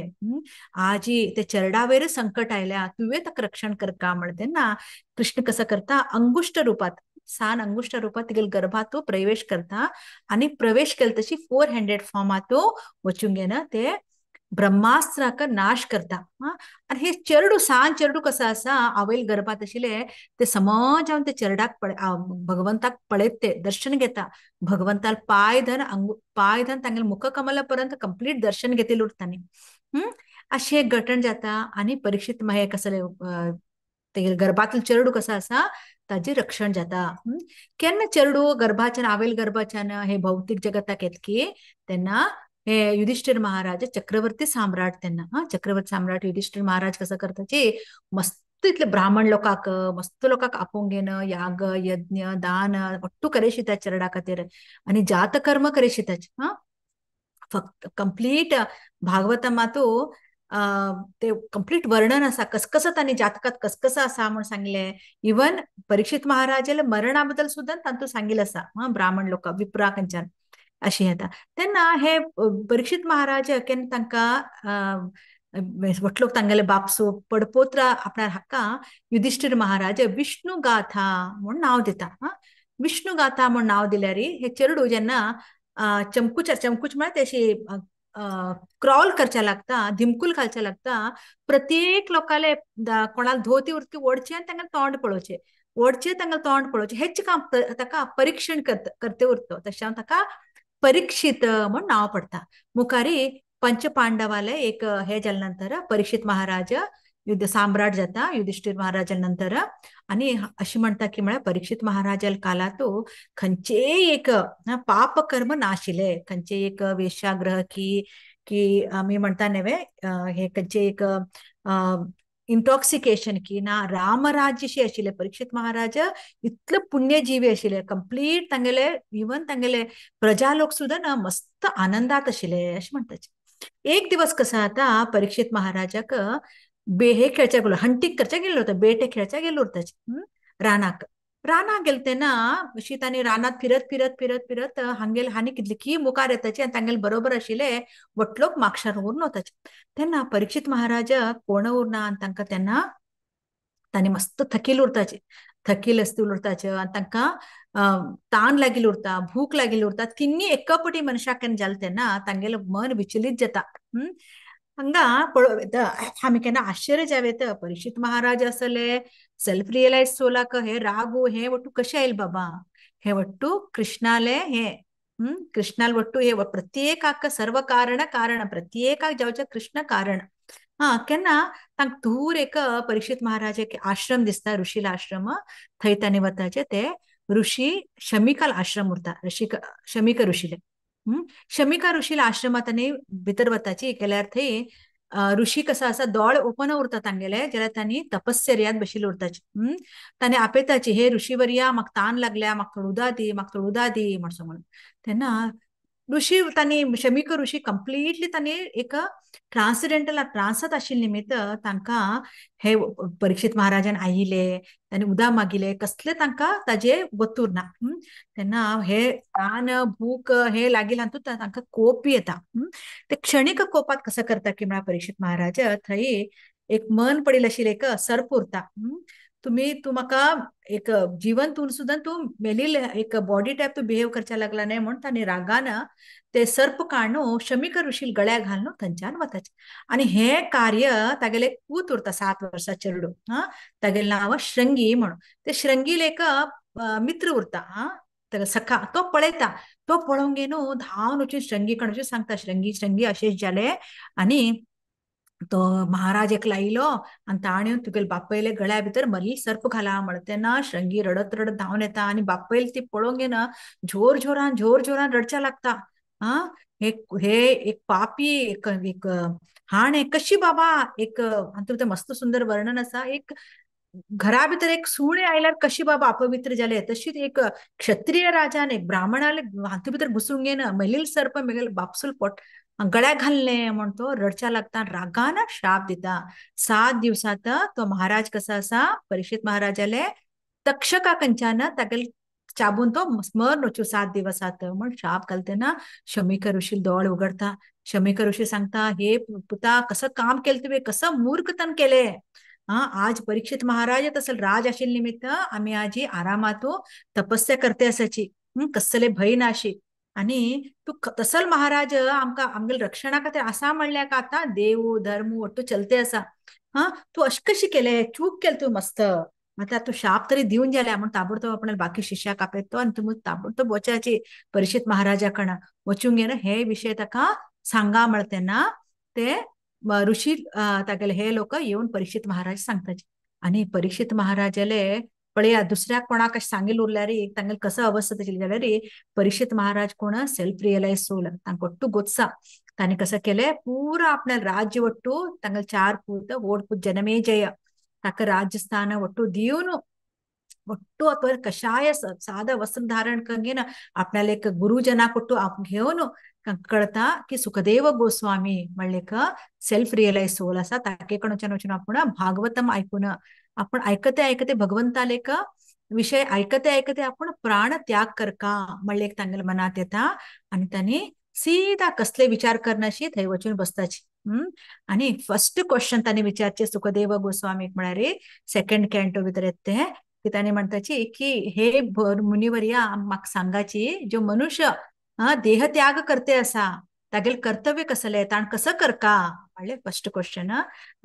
आजी ते चेरडावेर संकट आयल्या तुवें ताका रक्षण करका म्हण तेन्ना कृष्ण कसं करता अंगुष्ट रुपात सान अंगुष्ट रुपात तिगेले गर्भात तो प्रवेश करता आनी प्रवेश केले तशी 4 हँडेड फॉर्मात वचूंक घेना ते ब्रह्मास्त्राक नाश करता. आनी हे चेरडू सान चेरडू कसो आसा आवयल गर्भात आशिल्ले ते समज हांव ते चेरडाक पळय भगवंताक पळयत ते दर्शन घेता, भगवंताल पाय धन पाय धन तांगेले मुखकमला पर्यंत कंप्लीट दर्शन घेतिल्लें उरता न्ही. अशें एक घटण जाता आनी परीक्षित मागीर कसले तेगेले गर्भातलो चेरडू कसो आसा ताजें रक्षण जाता. केन्ना चेरडू गर्भाच्यान आवयल गर्भाच्यान हे भौतीक जगताक येतकी तेन्ना हे युधिष्ठिर महाराज चक्रवर्ती सम्राट तेन्ना, हा चक्रवर्ती सम्राट युधिष्ठिर महाराज कसं करताची मस्त इतले ब्राह्मण लोकांक मस्त लोकांक आपोवंक घेवन याग यज्ञ दान ಒಟ್ಟು करेशिता चेरडा खातीर आनी जातकर्म करेशिताच. हा फक्त कंप्लीट भागवतमातू ते कंप्लीट वर्णन आसा कसकसं तांणी जातकात कसकसं आसा म्हूण सांगलें. इवन परीक्षित महाराजाले मरणा बद्दल सुद्दां तातूंत सांगिल्लें आसा. हा ब्राह्मण लोक विप्रा खंयच्यान अशें येता तेन्ना हे परीक्षित महाराज केन्ना तांकां वटलोक तांगेले बापसो पडपोत्रा आपणार हाका युधिष्ठिर महाराज विष्णु गाथा म्हूण नांव दिता. हा विष्णु गाथा म्हूण नांव दिल्यार हे चेरडू जेन्ना चमकूच चमकूच म्हळ्यार तेशी क्रॉल करच्या लागता, धिमकूल घालच्या लागता, प्रत्येक लोकाले कोणाक धोती उरती ओडचे आनी तांकां तोंड पळोवचें, ओडचें तांकां तोंड पळोवचें, हेच काम ताका परीक्षण करते उरतो. तशें हांव ताका परीक्षित म्हूण नांव पडटा. मुखारी पंच पांडवाले एक हे जाल्या नंतर परीक्षित महाराज युद्ध सम्राट जाता युधिष्ठिर महाराजा नंतर. आनी अशें म्हणटा की म्हळ्यार परीक्षित महाराजाल कालांतू खंयचेय एक पाप कर्म नाशिल्ले, खंयचेय एक वेश्याग्रह की की आमी म्हणटा न्हय हे खंयचेय एक इंटॉक्सिकेशन की ना, रामराज्यशी आशिल्ले परीक्षित महाराज इतले पुण्यजीवी आशिल्ले, कंप्लीट तांगेले इवन तांगेले प्रजा लोक सुद्दां ना मस्त आनंदात आशिल्ले अशें म्हणटाचे. एक दिवस कसो जाता परीक्षित महाराजाक हे खेळच्या गेलो हंटीक करच्या गेल्लो होता, बेटे खेळच्या गेल्लो उरताचे रानाक. रानाक गेले तेन्ना अशी तांणी रानात फिरत फिरत फिरत फिरत हांगेल हानी कितले की मुखार येताचे आनी तांगेले बरोबर आशिल्ले वटलोक मागशार उरून वताचे. तेन्ना परीक्षित महाराज कोण उरना आनी तांकां तेन्ना तांणी मस्त थकील उरताचे, थकील असतील उरताचे आनी तांकां तान लागिल्ली उरता, भूक लागिल्ली उरता. तिन्ही एकापटी मनशाक केन्ना जालें तेन्ना तांगेलें मन विचलीत जाता. हांगा पळोवं येता आमी केन्ना आश्चर्य जावं येता परीक्षित महाराज आसले सेल्फ रियलायज सोलाक हे रागू हे वट्टू कशें आयल बाबा, हे वट्टू कृष्णाले हे कृष्णाल वट्टू हे प्रत्येकाक सर्व कारण कारण प्रत्येकाक जावचे कृष्ण कारण. हा केन्ना तांकां दूर एक परीक्षित महाराज एक आश्रम दिसता, ऋषीला आश्रम, थंय तांणी वताचे ते ऋषी शमिकाल आश्रम उरता, ऋषी शमिक ऋषीले. शमिका ऋषीला आश्रमात तांणी भितर वताची केल्यार थंय ऋषी कसा आसा दोळे ओपन उरता तांगेले, जाल्यार तांणी तपश्चर्यात बशिल्ले उरताची. तांणी आपयताची, हे ऋषीवर्या म्हाका तान लागल्या, म्हाका थोडो उदक दी, म्हाका थोडो उदक दी म्हणसो म्हणून. तेन्ना ऋषी तांणी शमिक ऋषी कंप्लिटली तांणी एक ट्रान्सडेंटल ट्रान्सांत आशिल्ले निमित्त तांकां हे परीक्षित महाराजान आयिले, तांणी उदक मागिले, कसले तांकां ताजे वतूर ना. तेन्ना हे तान भूक हे लागिल हातूंत तांकां कोप बी येता. ते क्षणिक कोपात कसो करता की म्हळ्यार परीक्षित महाराज थंय एक मन पडिल्लें आशिल्लें एक सर्प उरता. तुम्ही तूं म्हाका एक जिवन तूं सुद्दां तूं मेलिल्ले एक बॉडी टायप तूं बिहेव करच्या लागला न्हय म्हूण तांणी रागान ते सर्प काडून शमिक ऋषील गळ्याक घालून थंयच्यान वताचें. आनी हें कार्य तागेले पूत उरता 7 वर्सां चेडू, हा तागेलें नांव श्रृंगी म्हणून. ते श्रृंगील एक मित्र उरता, हा ताका सखा, तो पळयता, तो पळोवंक न्हू धांवन वचून श्रृंगी कडेन वचून सांगता, श्रृंगी श्रृंगी अशेंच जालें आनी तो महाराज एक लायलो आनी ताणें तुगेले बापयले गळ्या भितर मली सर्प घाला म्हण. तेन्ना श्रृंगी रडत रडत धांवन येता आनी बापयल ती पळोवंक येना जोर जोरान जोर जोरान रडच्या लागता. हा हे हे एक पापी एक एक हाणें कशी बाबा एक हातूंत मस्त सुंदर वर्णन आसा, एक घरा भितर एक सुणें आयल्यार कशी बाबा अपवित्र जाले, तशीच एक क्षत्रिय राजान एक ब्राह्मणाले हातूंत भितर घुसूंक येना मेलील सर्प मेगेल बापसूल पोट गळ्याक घालले म्हण तो रडच्या लागता, रागान श्राप दिता. 7 दिवसांत तो महाराज कसो आसा परीक्षित महाराजाले तक्षका कंच्यान तागेले चाबून तो स्मरण वचूं 7 दिवसांत म्हण श्राप घालतना शमिक ऋषी दोळे उगडता. शमिक ऋषी सांगता, हे पुता कसं काम केलं तुवें, कसं मूर्खतन केले. हा आज परीक्षित महाराज तसल राज आशिल्ले निमित्त आमी आज आरामातू तपस्या करते आसाची, कसले भंय नाशी, आनी तूं तसल महाराज आमकां आमगेले रक्षणा खातीर आसा म्हणल्यार का आतां देव धर्म वट्टू चलते आसा. हा तूं अशें कशें केलें, चूक केलें तूं मस्त, म्हटल्यार तूं शाप तरी दिवन जाल्या म्हण ताबडतोब आपणाले बाकी शिष्याक आपयता आनी तुमी ताबडतोब वचाची परीक्षित महाराजा कडेन वचूंक येना हे विशय ताका सांगा म्हळ्यार तेन्ना ते ऋषी तागेले हे लोक येवन परीक्षित महाराज सांगताचे. आनी परीक्षित महाराजाले पळया दुसऱ्याक कोणाक अशें सांगील उरल्यार तांगेले कसो अवस्था आशिल्ली जाल्यार परीक्षित महाराज कोण सेल्फ रियलायज सोल, तांकां वट्टू गोत्सा. तांणी कसं केलें पुरा आपल्या राज्य वट्टू तांगेले 4 पूत व्हड पूत जनमेजय ताका राज्यस्थान वट्टू दिवन वट्टू आपण कशाय साधा वस्त्र धारण करून आपल्याला एक गुरुजना वट्टू घेवन कळता की सुखदेव गोस्वामी म्हणले का सेल्फ रियलाइज सोल आसा, ताके कडच्यान वचून आपण भागवतम ऐकून आपण ऐकते ऐकते भगवंताले का विषय ऐकते ऐकते आपण प्राण त्याग करका म्हणले एक तांगेले मनात येता आनी तांणी सीधा कसले विचार करनाशी थंय वचून बसताची. आनी फर्स्ट क्वेश्चन तांणी विचारचे सुखदेव गोस्वामीक म्हळ्यार सेकंड कॅन्टो भितर येता ते की तांणी म्हणटाची की हे मुनिवर्या म्हाका सांगाची जो मनुष्य देह त्याग करते आसा तागेले कर्तव्य कसले, ताण कसं करका म्हणले फर्स्ट क्वेश्चन.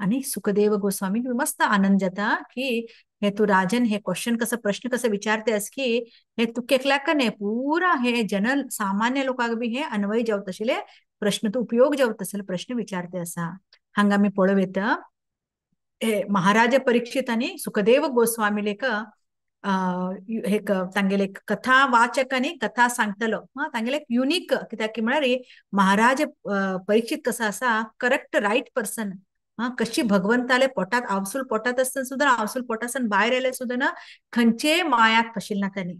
आनी सुखदेव गोस्वामी मस्त आनंद जाता की हे तूं राजन हे क्वेश्चन कसं प्रश्न कसं विचारते आस की हे तूं एकल्याक न्हय पुरा हे जनरल सामान्य लोकांक बी हे अन्वय जावत आशिल्ले प्रश्न तूं उपयोग जावत आशिल्ले प्रश्न विचारते आसा. हांगा आमी पळोवं येता हे महाराज परीक्षित आनी सुखदेव गोस्वामी लेख एक तांगेले कथा वाचक आनी कथा सांगतलो तांगेले युनिक कित्याक की म्हळ्यार महाराज परीक्षित कसो आसा करेक्ट रायट पर्सन, कशी भगवंताले पोटात आवसूल पोटात आसतना सुद्दां आवसूल पोटासान भायर आयले सुद्दां ना खंयचेय मायाक फशिल ना तांणी.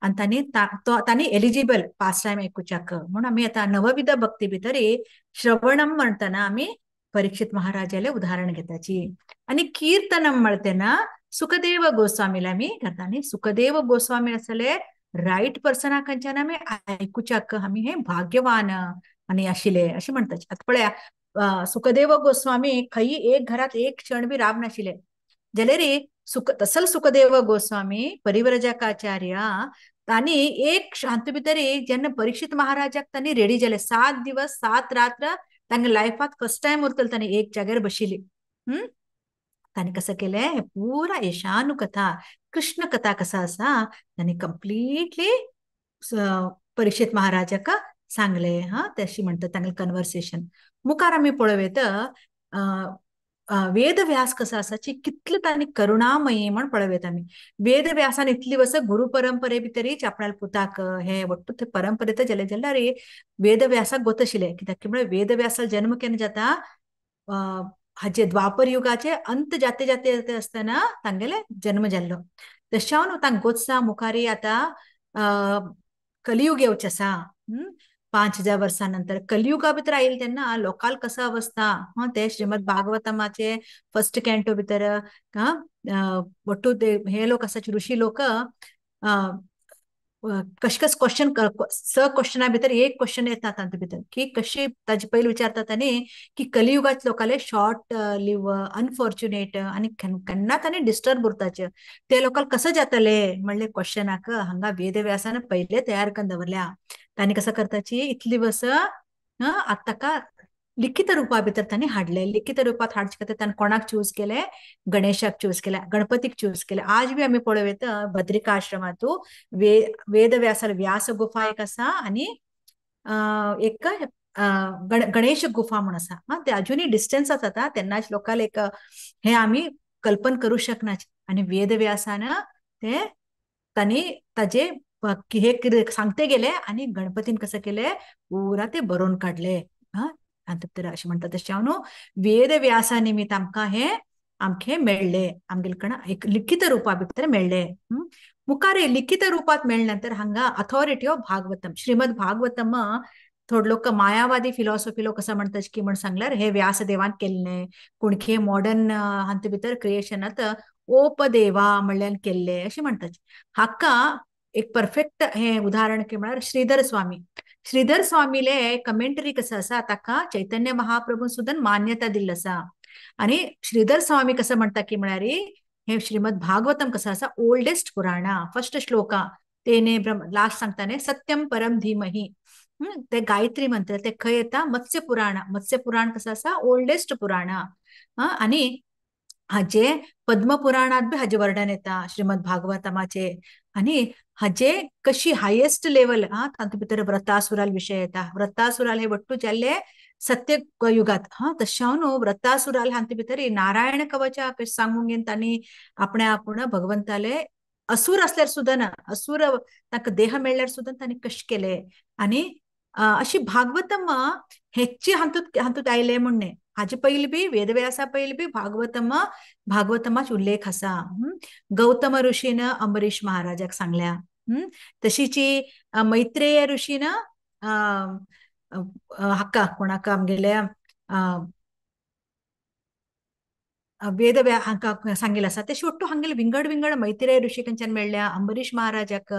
आनी तांणी तांणी एलिजिबल पास्ट टायम आयकुच्याक म्हणून आमी आतां नवविध भक्ती भितर श्रवणम म्हणटना आमी परीक्षित महाराजाले उदाहरण घेताची आनी कीर्तनम म्हणटना सुखदेव गोस्वामीला आमी करता. आनी सुखदेव गोस्वामी आसले रायट पर्सना खंयच्यान आमी आयकुच्याक आमी हे भाग्यवान आनी आशिल्ले अशें म्हणटाचे. आतां पळया सुखदेव गोस्वामी खंय एक घरात एक क्षण बी राब नाशिल्ले जाल्यार तसल सुखदेव गोस्वामी परिव्रजकाचार्य तांणी एक हातूंत भितर जेन्ना परीक्षित महाराजाक तांणी रेडी जाले 7 दिवस 7 रात्र तांगे लायफात फर्स्ट टायम उरतले तांणी एक जाग्यार बशिल्ली. तांणी कसं केलें पुरा येशानुकथा कृष्ण कथा कसा आसा तांणी कंप्लिटली परीक्षित महाराजाक सांगले. हा, तशी म्हणतात तांगेलें कन्वर्सेशन. मुखार आमी पळोवयत वेदव्यास कसो आसाची कितले तांणी करुणामयी म्हण पळोवयत आमी. वेदव्यासान इतली वर्सां गुरु परंपरे भितरीच आपणाल्या पुताक हे वट्टू ते परंपरेत जाले जाल्यार वेदव्यासाक गोत आशिल्ले. कित्याक म्हळ्यार वेदव्यासा जन्म केन्ना जाता, हाजे द्वापर युगाचे अंत जाते जाते जाते आसतना तांगेले जन्म जाल्लो. तशें न्हू तांकां गोत्सा मुखारी आतां कलियुग येवचें आसा, 5000 वर्सां नंतर कलियुगा भितर आयले तेन्ना लोकाल कसो अवस्था. हा, ते श्रीमद भागवतमाचे फर्स्ट कॅन्टो भितर वट्टू ते हे लोक आसा ऋषी लोक कश कस क्वेश्चन स क्वेश्चना भितर एक क्वेश्चन येता तांचे भितर की कशी ताजे पयलीं विचारतात तांणी की कलियुगात लोकाले शॉर्ट लिव अनफॉर्च्युनेट आनी केन्ना तांणी डिस्टर्ब उरताचे ते लोकांक कसं जातले म्हणले क्वेश्चनाक हांगा वेदव्यासान पयले तयार करून दवरल्या. तांणी कसं करताची इतली वर्सां आतां ताका लिखित रुपा भितर तांणी हाडले. लिखित रुपात हाडचे खातीर तांणी कोणाक चूज केले, गणेशाक चूज केले, गणपतीक चूज केले. आज बी आमी पळोवयत बद्रिकाश्रमांतू वेदव्यासाल व्यास गुफा एक आसा आनी एक गणेश गुफा म्हूण आसा. हा, ते अजुनूय डिस्टन्स आसा, तेन्नाच लोकांक एक हे आमी कल्पन करूं शकना. आनी वेदव्यासान ते तांणी ताजे हे सांगते गेले आनी गणपतीन कसं केले पुरा ते बरोवन काडले. हा, तर अशें म्हणटा तशें हांव न्हू वेदव्यासा निमित्त आमकां हे आमकां मेळ्ळे, आमगेले कडल्यान एक लिखित रुपा भितर मेळ्ळे. मुखार लिखित रुपात मेळ्ळे नंतर हांगा अथॉरिटी ऑफ भागवतम, श्रीमद भागवतम थोडे लोक मायावादी फिलॉसॉफी लोक कसं म्हणतात की म्हण सांगल्यार हे व्यासदेवान केल्ले, कोण मॉडर्न हांचे भितर क्रिएशनात ओपदेवा म्हणल्यान केल्ले अशें म्हणटात. हाका एक परफेक्ट हे उदाहरण की म्हळ्यार श्रीधर स्वामी. श्रीधर स्वामीले कमेंटरी कसं आसा ताका चैतन्य महाप्रभू सुद्दां मान्यता दिल्ली आसा. आनी श्रीधर स्वामी कसं म्हणटा की म्हळ्यार हे श्रीमद भागवतम कसं आसा ओल्डेस्ट पुराणा, फर्स्ट श्लोका तेने ब्रह्म लास्ट सांगताने सत्यम परम धीमही, ते गायत्री मंत्र ते खंय येता मत्स्य पुराण. मत्स्य पुराण कसं आसा ओल्डेस्ट पुराणा. आनी हाजे पद्मपुराणात बी हाजे वर्णन येता श्रीमद भागवतमाचे. आनी हाजे कशी हायेस्ट लेवल, हा, तातूंत भितर व्रतासुराल विशय येता. व्रतासुराल हे वट्टू जाल्ले सत्य युगात. हा, तशें हांव न्हू व्रतासुराल हांचे भितर नारायण कवचा कशें सांगूंक घेवन तांणी आपणे आपूण भगवंताले असूर असल्यार सुद्दां ना, असूर तांकां देह मेळ्ळ्यार सुद्दां तांणी कशें केले. आनी अशी भागवतम हेची हातूंत हातूंत आयले म्हण न्ही, हाजे पयलीं बी वेदव्यासा पयलीं बी भागवतम भागवतमाच उल्लेख आसा. गौतम ऋषीन अंबरीश महाराजाक सांगल्या, तशीची मैत्रेय ऋषीन हाका कोणाक आमगेल्या वेदव्या हांकां सांगिल्लें आसा. ते शेवटू हांगेले विंगड विंगड मैत्रेय ऋषी खंयच्यान मेळ्ळ्या अंबरीश महाराजाक.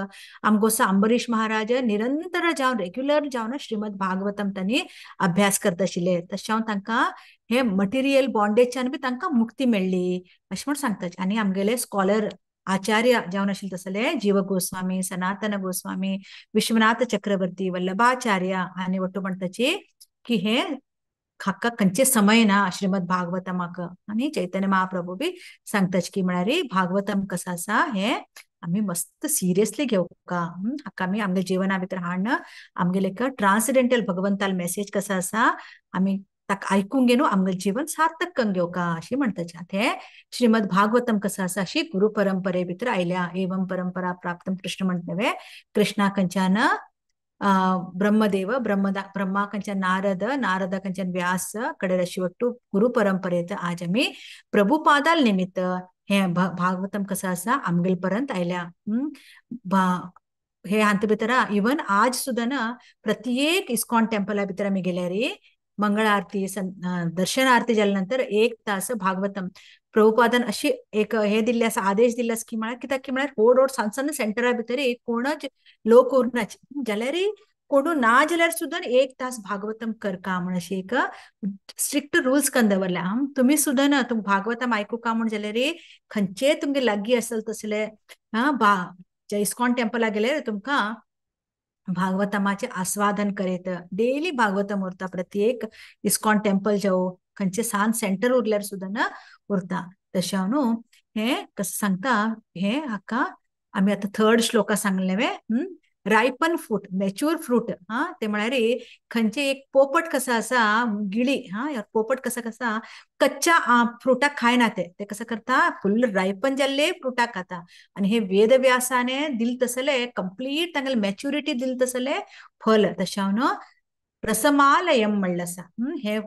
आमगोसो अंबरीश महाराज निरंतर जावन रेग्युलर जावन श्रीमद भागवतम तांणी अभ्यास करता आशिल्ले. तशें हांव तांकां हे मटेरियल बॉन्डेजच्यान बी तांकां मुक्ती मेळ्ळी अशें म्हण सांगता. आनी आमगेले स्कॉलर आचार्य जावन आशिल्ले तसले जीव गोस्वामी, सनातन गोस्वामी, विश्वनाथ चक्रवर्ती, वल्लभाचार्य आनी वट्टू म्हणटाची की हे हाका खंयचे समय ना श्रीमद भागवतमाक. आनी चैतन्य महाप्रभू बी सांगताच की म्हळ्यार भागवतम कसं आसा हे आमी मस्त सिरियसली घेवका, हाका आमी आमगे जिवना भितर हाडन आमगेले एक ट्रान्सडेंटल भगवंताल मेसेज कसो आसा आमी ताका आयकूंक घेवन आमगेलें जीवन सार्थक करून घेवका अशी म्हणटाचे. हे श्रीमद भागवतम कसं आसा अशी गुरु परंपरे भितर आयल्या. एवं परंपरा प्राप्तम कृष्ण म्हणटा न्हय, कृष्णा खंयच्यान ब्रह्मदेव, ब्रह्मा खंयच्यान नारद, नारद खंयच्यान व्यास कडेन अशी वट्टू गुरु परंपरेत आज आमी प्रभुपादाल निमित्त हे भागवतम कसं आसा आमगेले पर्यंत आयल्या. हे हांचे भितर इवन आज सुद्दां ना प्रत्येक इस्कॉन टेम्पला भितर आमी गेल्यार मंगळ आरती, दर्शन आरती जाल्या नंतर 1 तास भागवतम प्रभुपादान अशी एक हे दिल्ले आसा, आदेश दिल्ले आसा की म्हळ्यार कित्याक की म्हळ्यार व्हड व्हड सान सान सेंटरा भितर कोणच लोक उरनाच जाल्यार कोणू ना जाल्यार सुद्दां 1 तास भागवतम करका म्हण अशी एक स्ट्रिक्ट रुल्स करून दवरल्या. तुमी सुद्दां ना तुम भागवतम आयकुका म्हण जाल्यार खंयचे तुमगे लागीं आसल तसले हा इस्कॉन टेम्पला गेल्यार तुमकां भागवतमाचे आस्वादन करीत डेली भागवतम उरता. प्रत्येक इस्कॉन टेम्पल जावं खंयचे सान सेंटर उरल्यार सुद्दां ना उरता. तशें हांव न्हू हे कसं सांगता, हे हाका आमी आतां थर्ड श्लोका सांगले वे. रायपन फ्रूट, मॅच्युअर फ्रूट. हा ते म्हळ्यार खंयचे एक पोपट कसो आसा गिळी, हा पोपट कसो कसा कच्च्या फ्रुटाक खायना, ते ते कसं करता फुल रायपन जाल्ले फ्रुटाक खाता. आनी हे वेदव्यासाने दिल तसले कंप्लीट तांगेले मॅच्युरिटी दिल तसले फल तशें हांव रसमालयम म्हणलें आसा. हे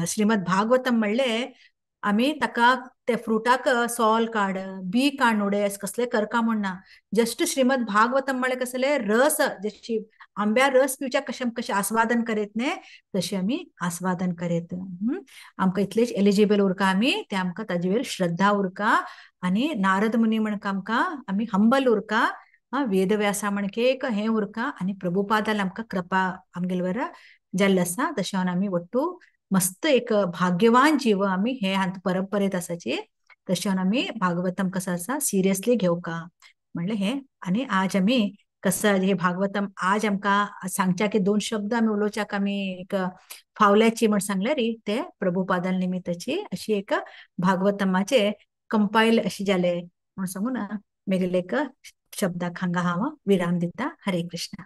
श्रीमद भागवतम म्हणले आमी ताका ते फ्रुटाक सोल काड बी काड उडय कसले करका म्हण ना, जस्ट श्रीमद भागवतम म्हणले कसले रस, जशी आंब्या रस पिवच्या कशें कशें आस्वादन करीत न्ही तशें आमी आस्वादन करीत. आमकां इतलेच एलिजिबल उरका आमी, ते आमकां ताजे वयर श्रद्धा उरका आनी नारद मुनी म्हणका आमकां आमी हंबल उरका, वेदव्यासा म्हणके एक हें उरका आनी प्रभुपादाल आमकां कृपा आमगेले वर जाल्लें आसा. तशें आमी ಒಟ್ಟು मस्त एक भाग्यवान जीव आमी हे हांत परंपरेत आसाची. तशें आमी भागवतम कसं आसा सिरियसली घेवका म्हणलें हें. आनी आज आमी कसं हे भागवतम आज आमकां सांगच्या की दोन शब्द आमी उलोवच्याक आमी एक फावल्याची म्हण सांगल्यार ते प्रभुपादान निमित्ताची अशी एक भागवतमाचे कंपायल अशी जाले म्हण सांगून मेगेले एक शब्दाक हांगा हांव विराम दिता. हरे कृष्णा.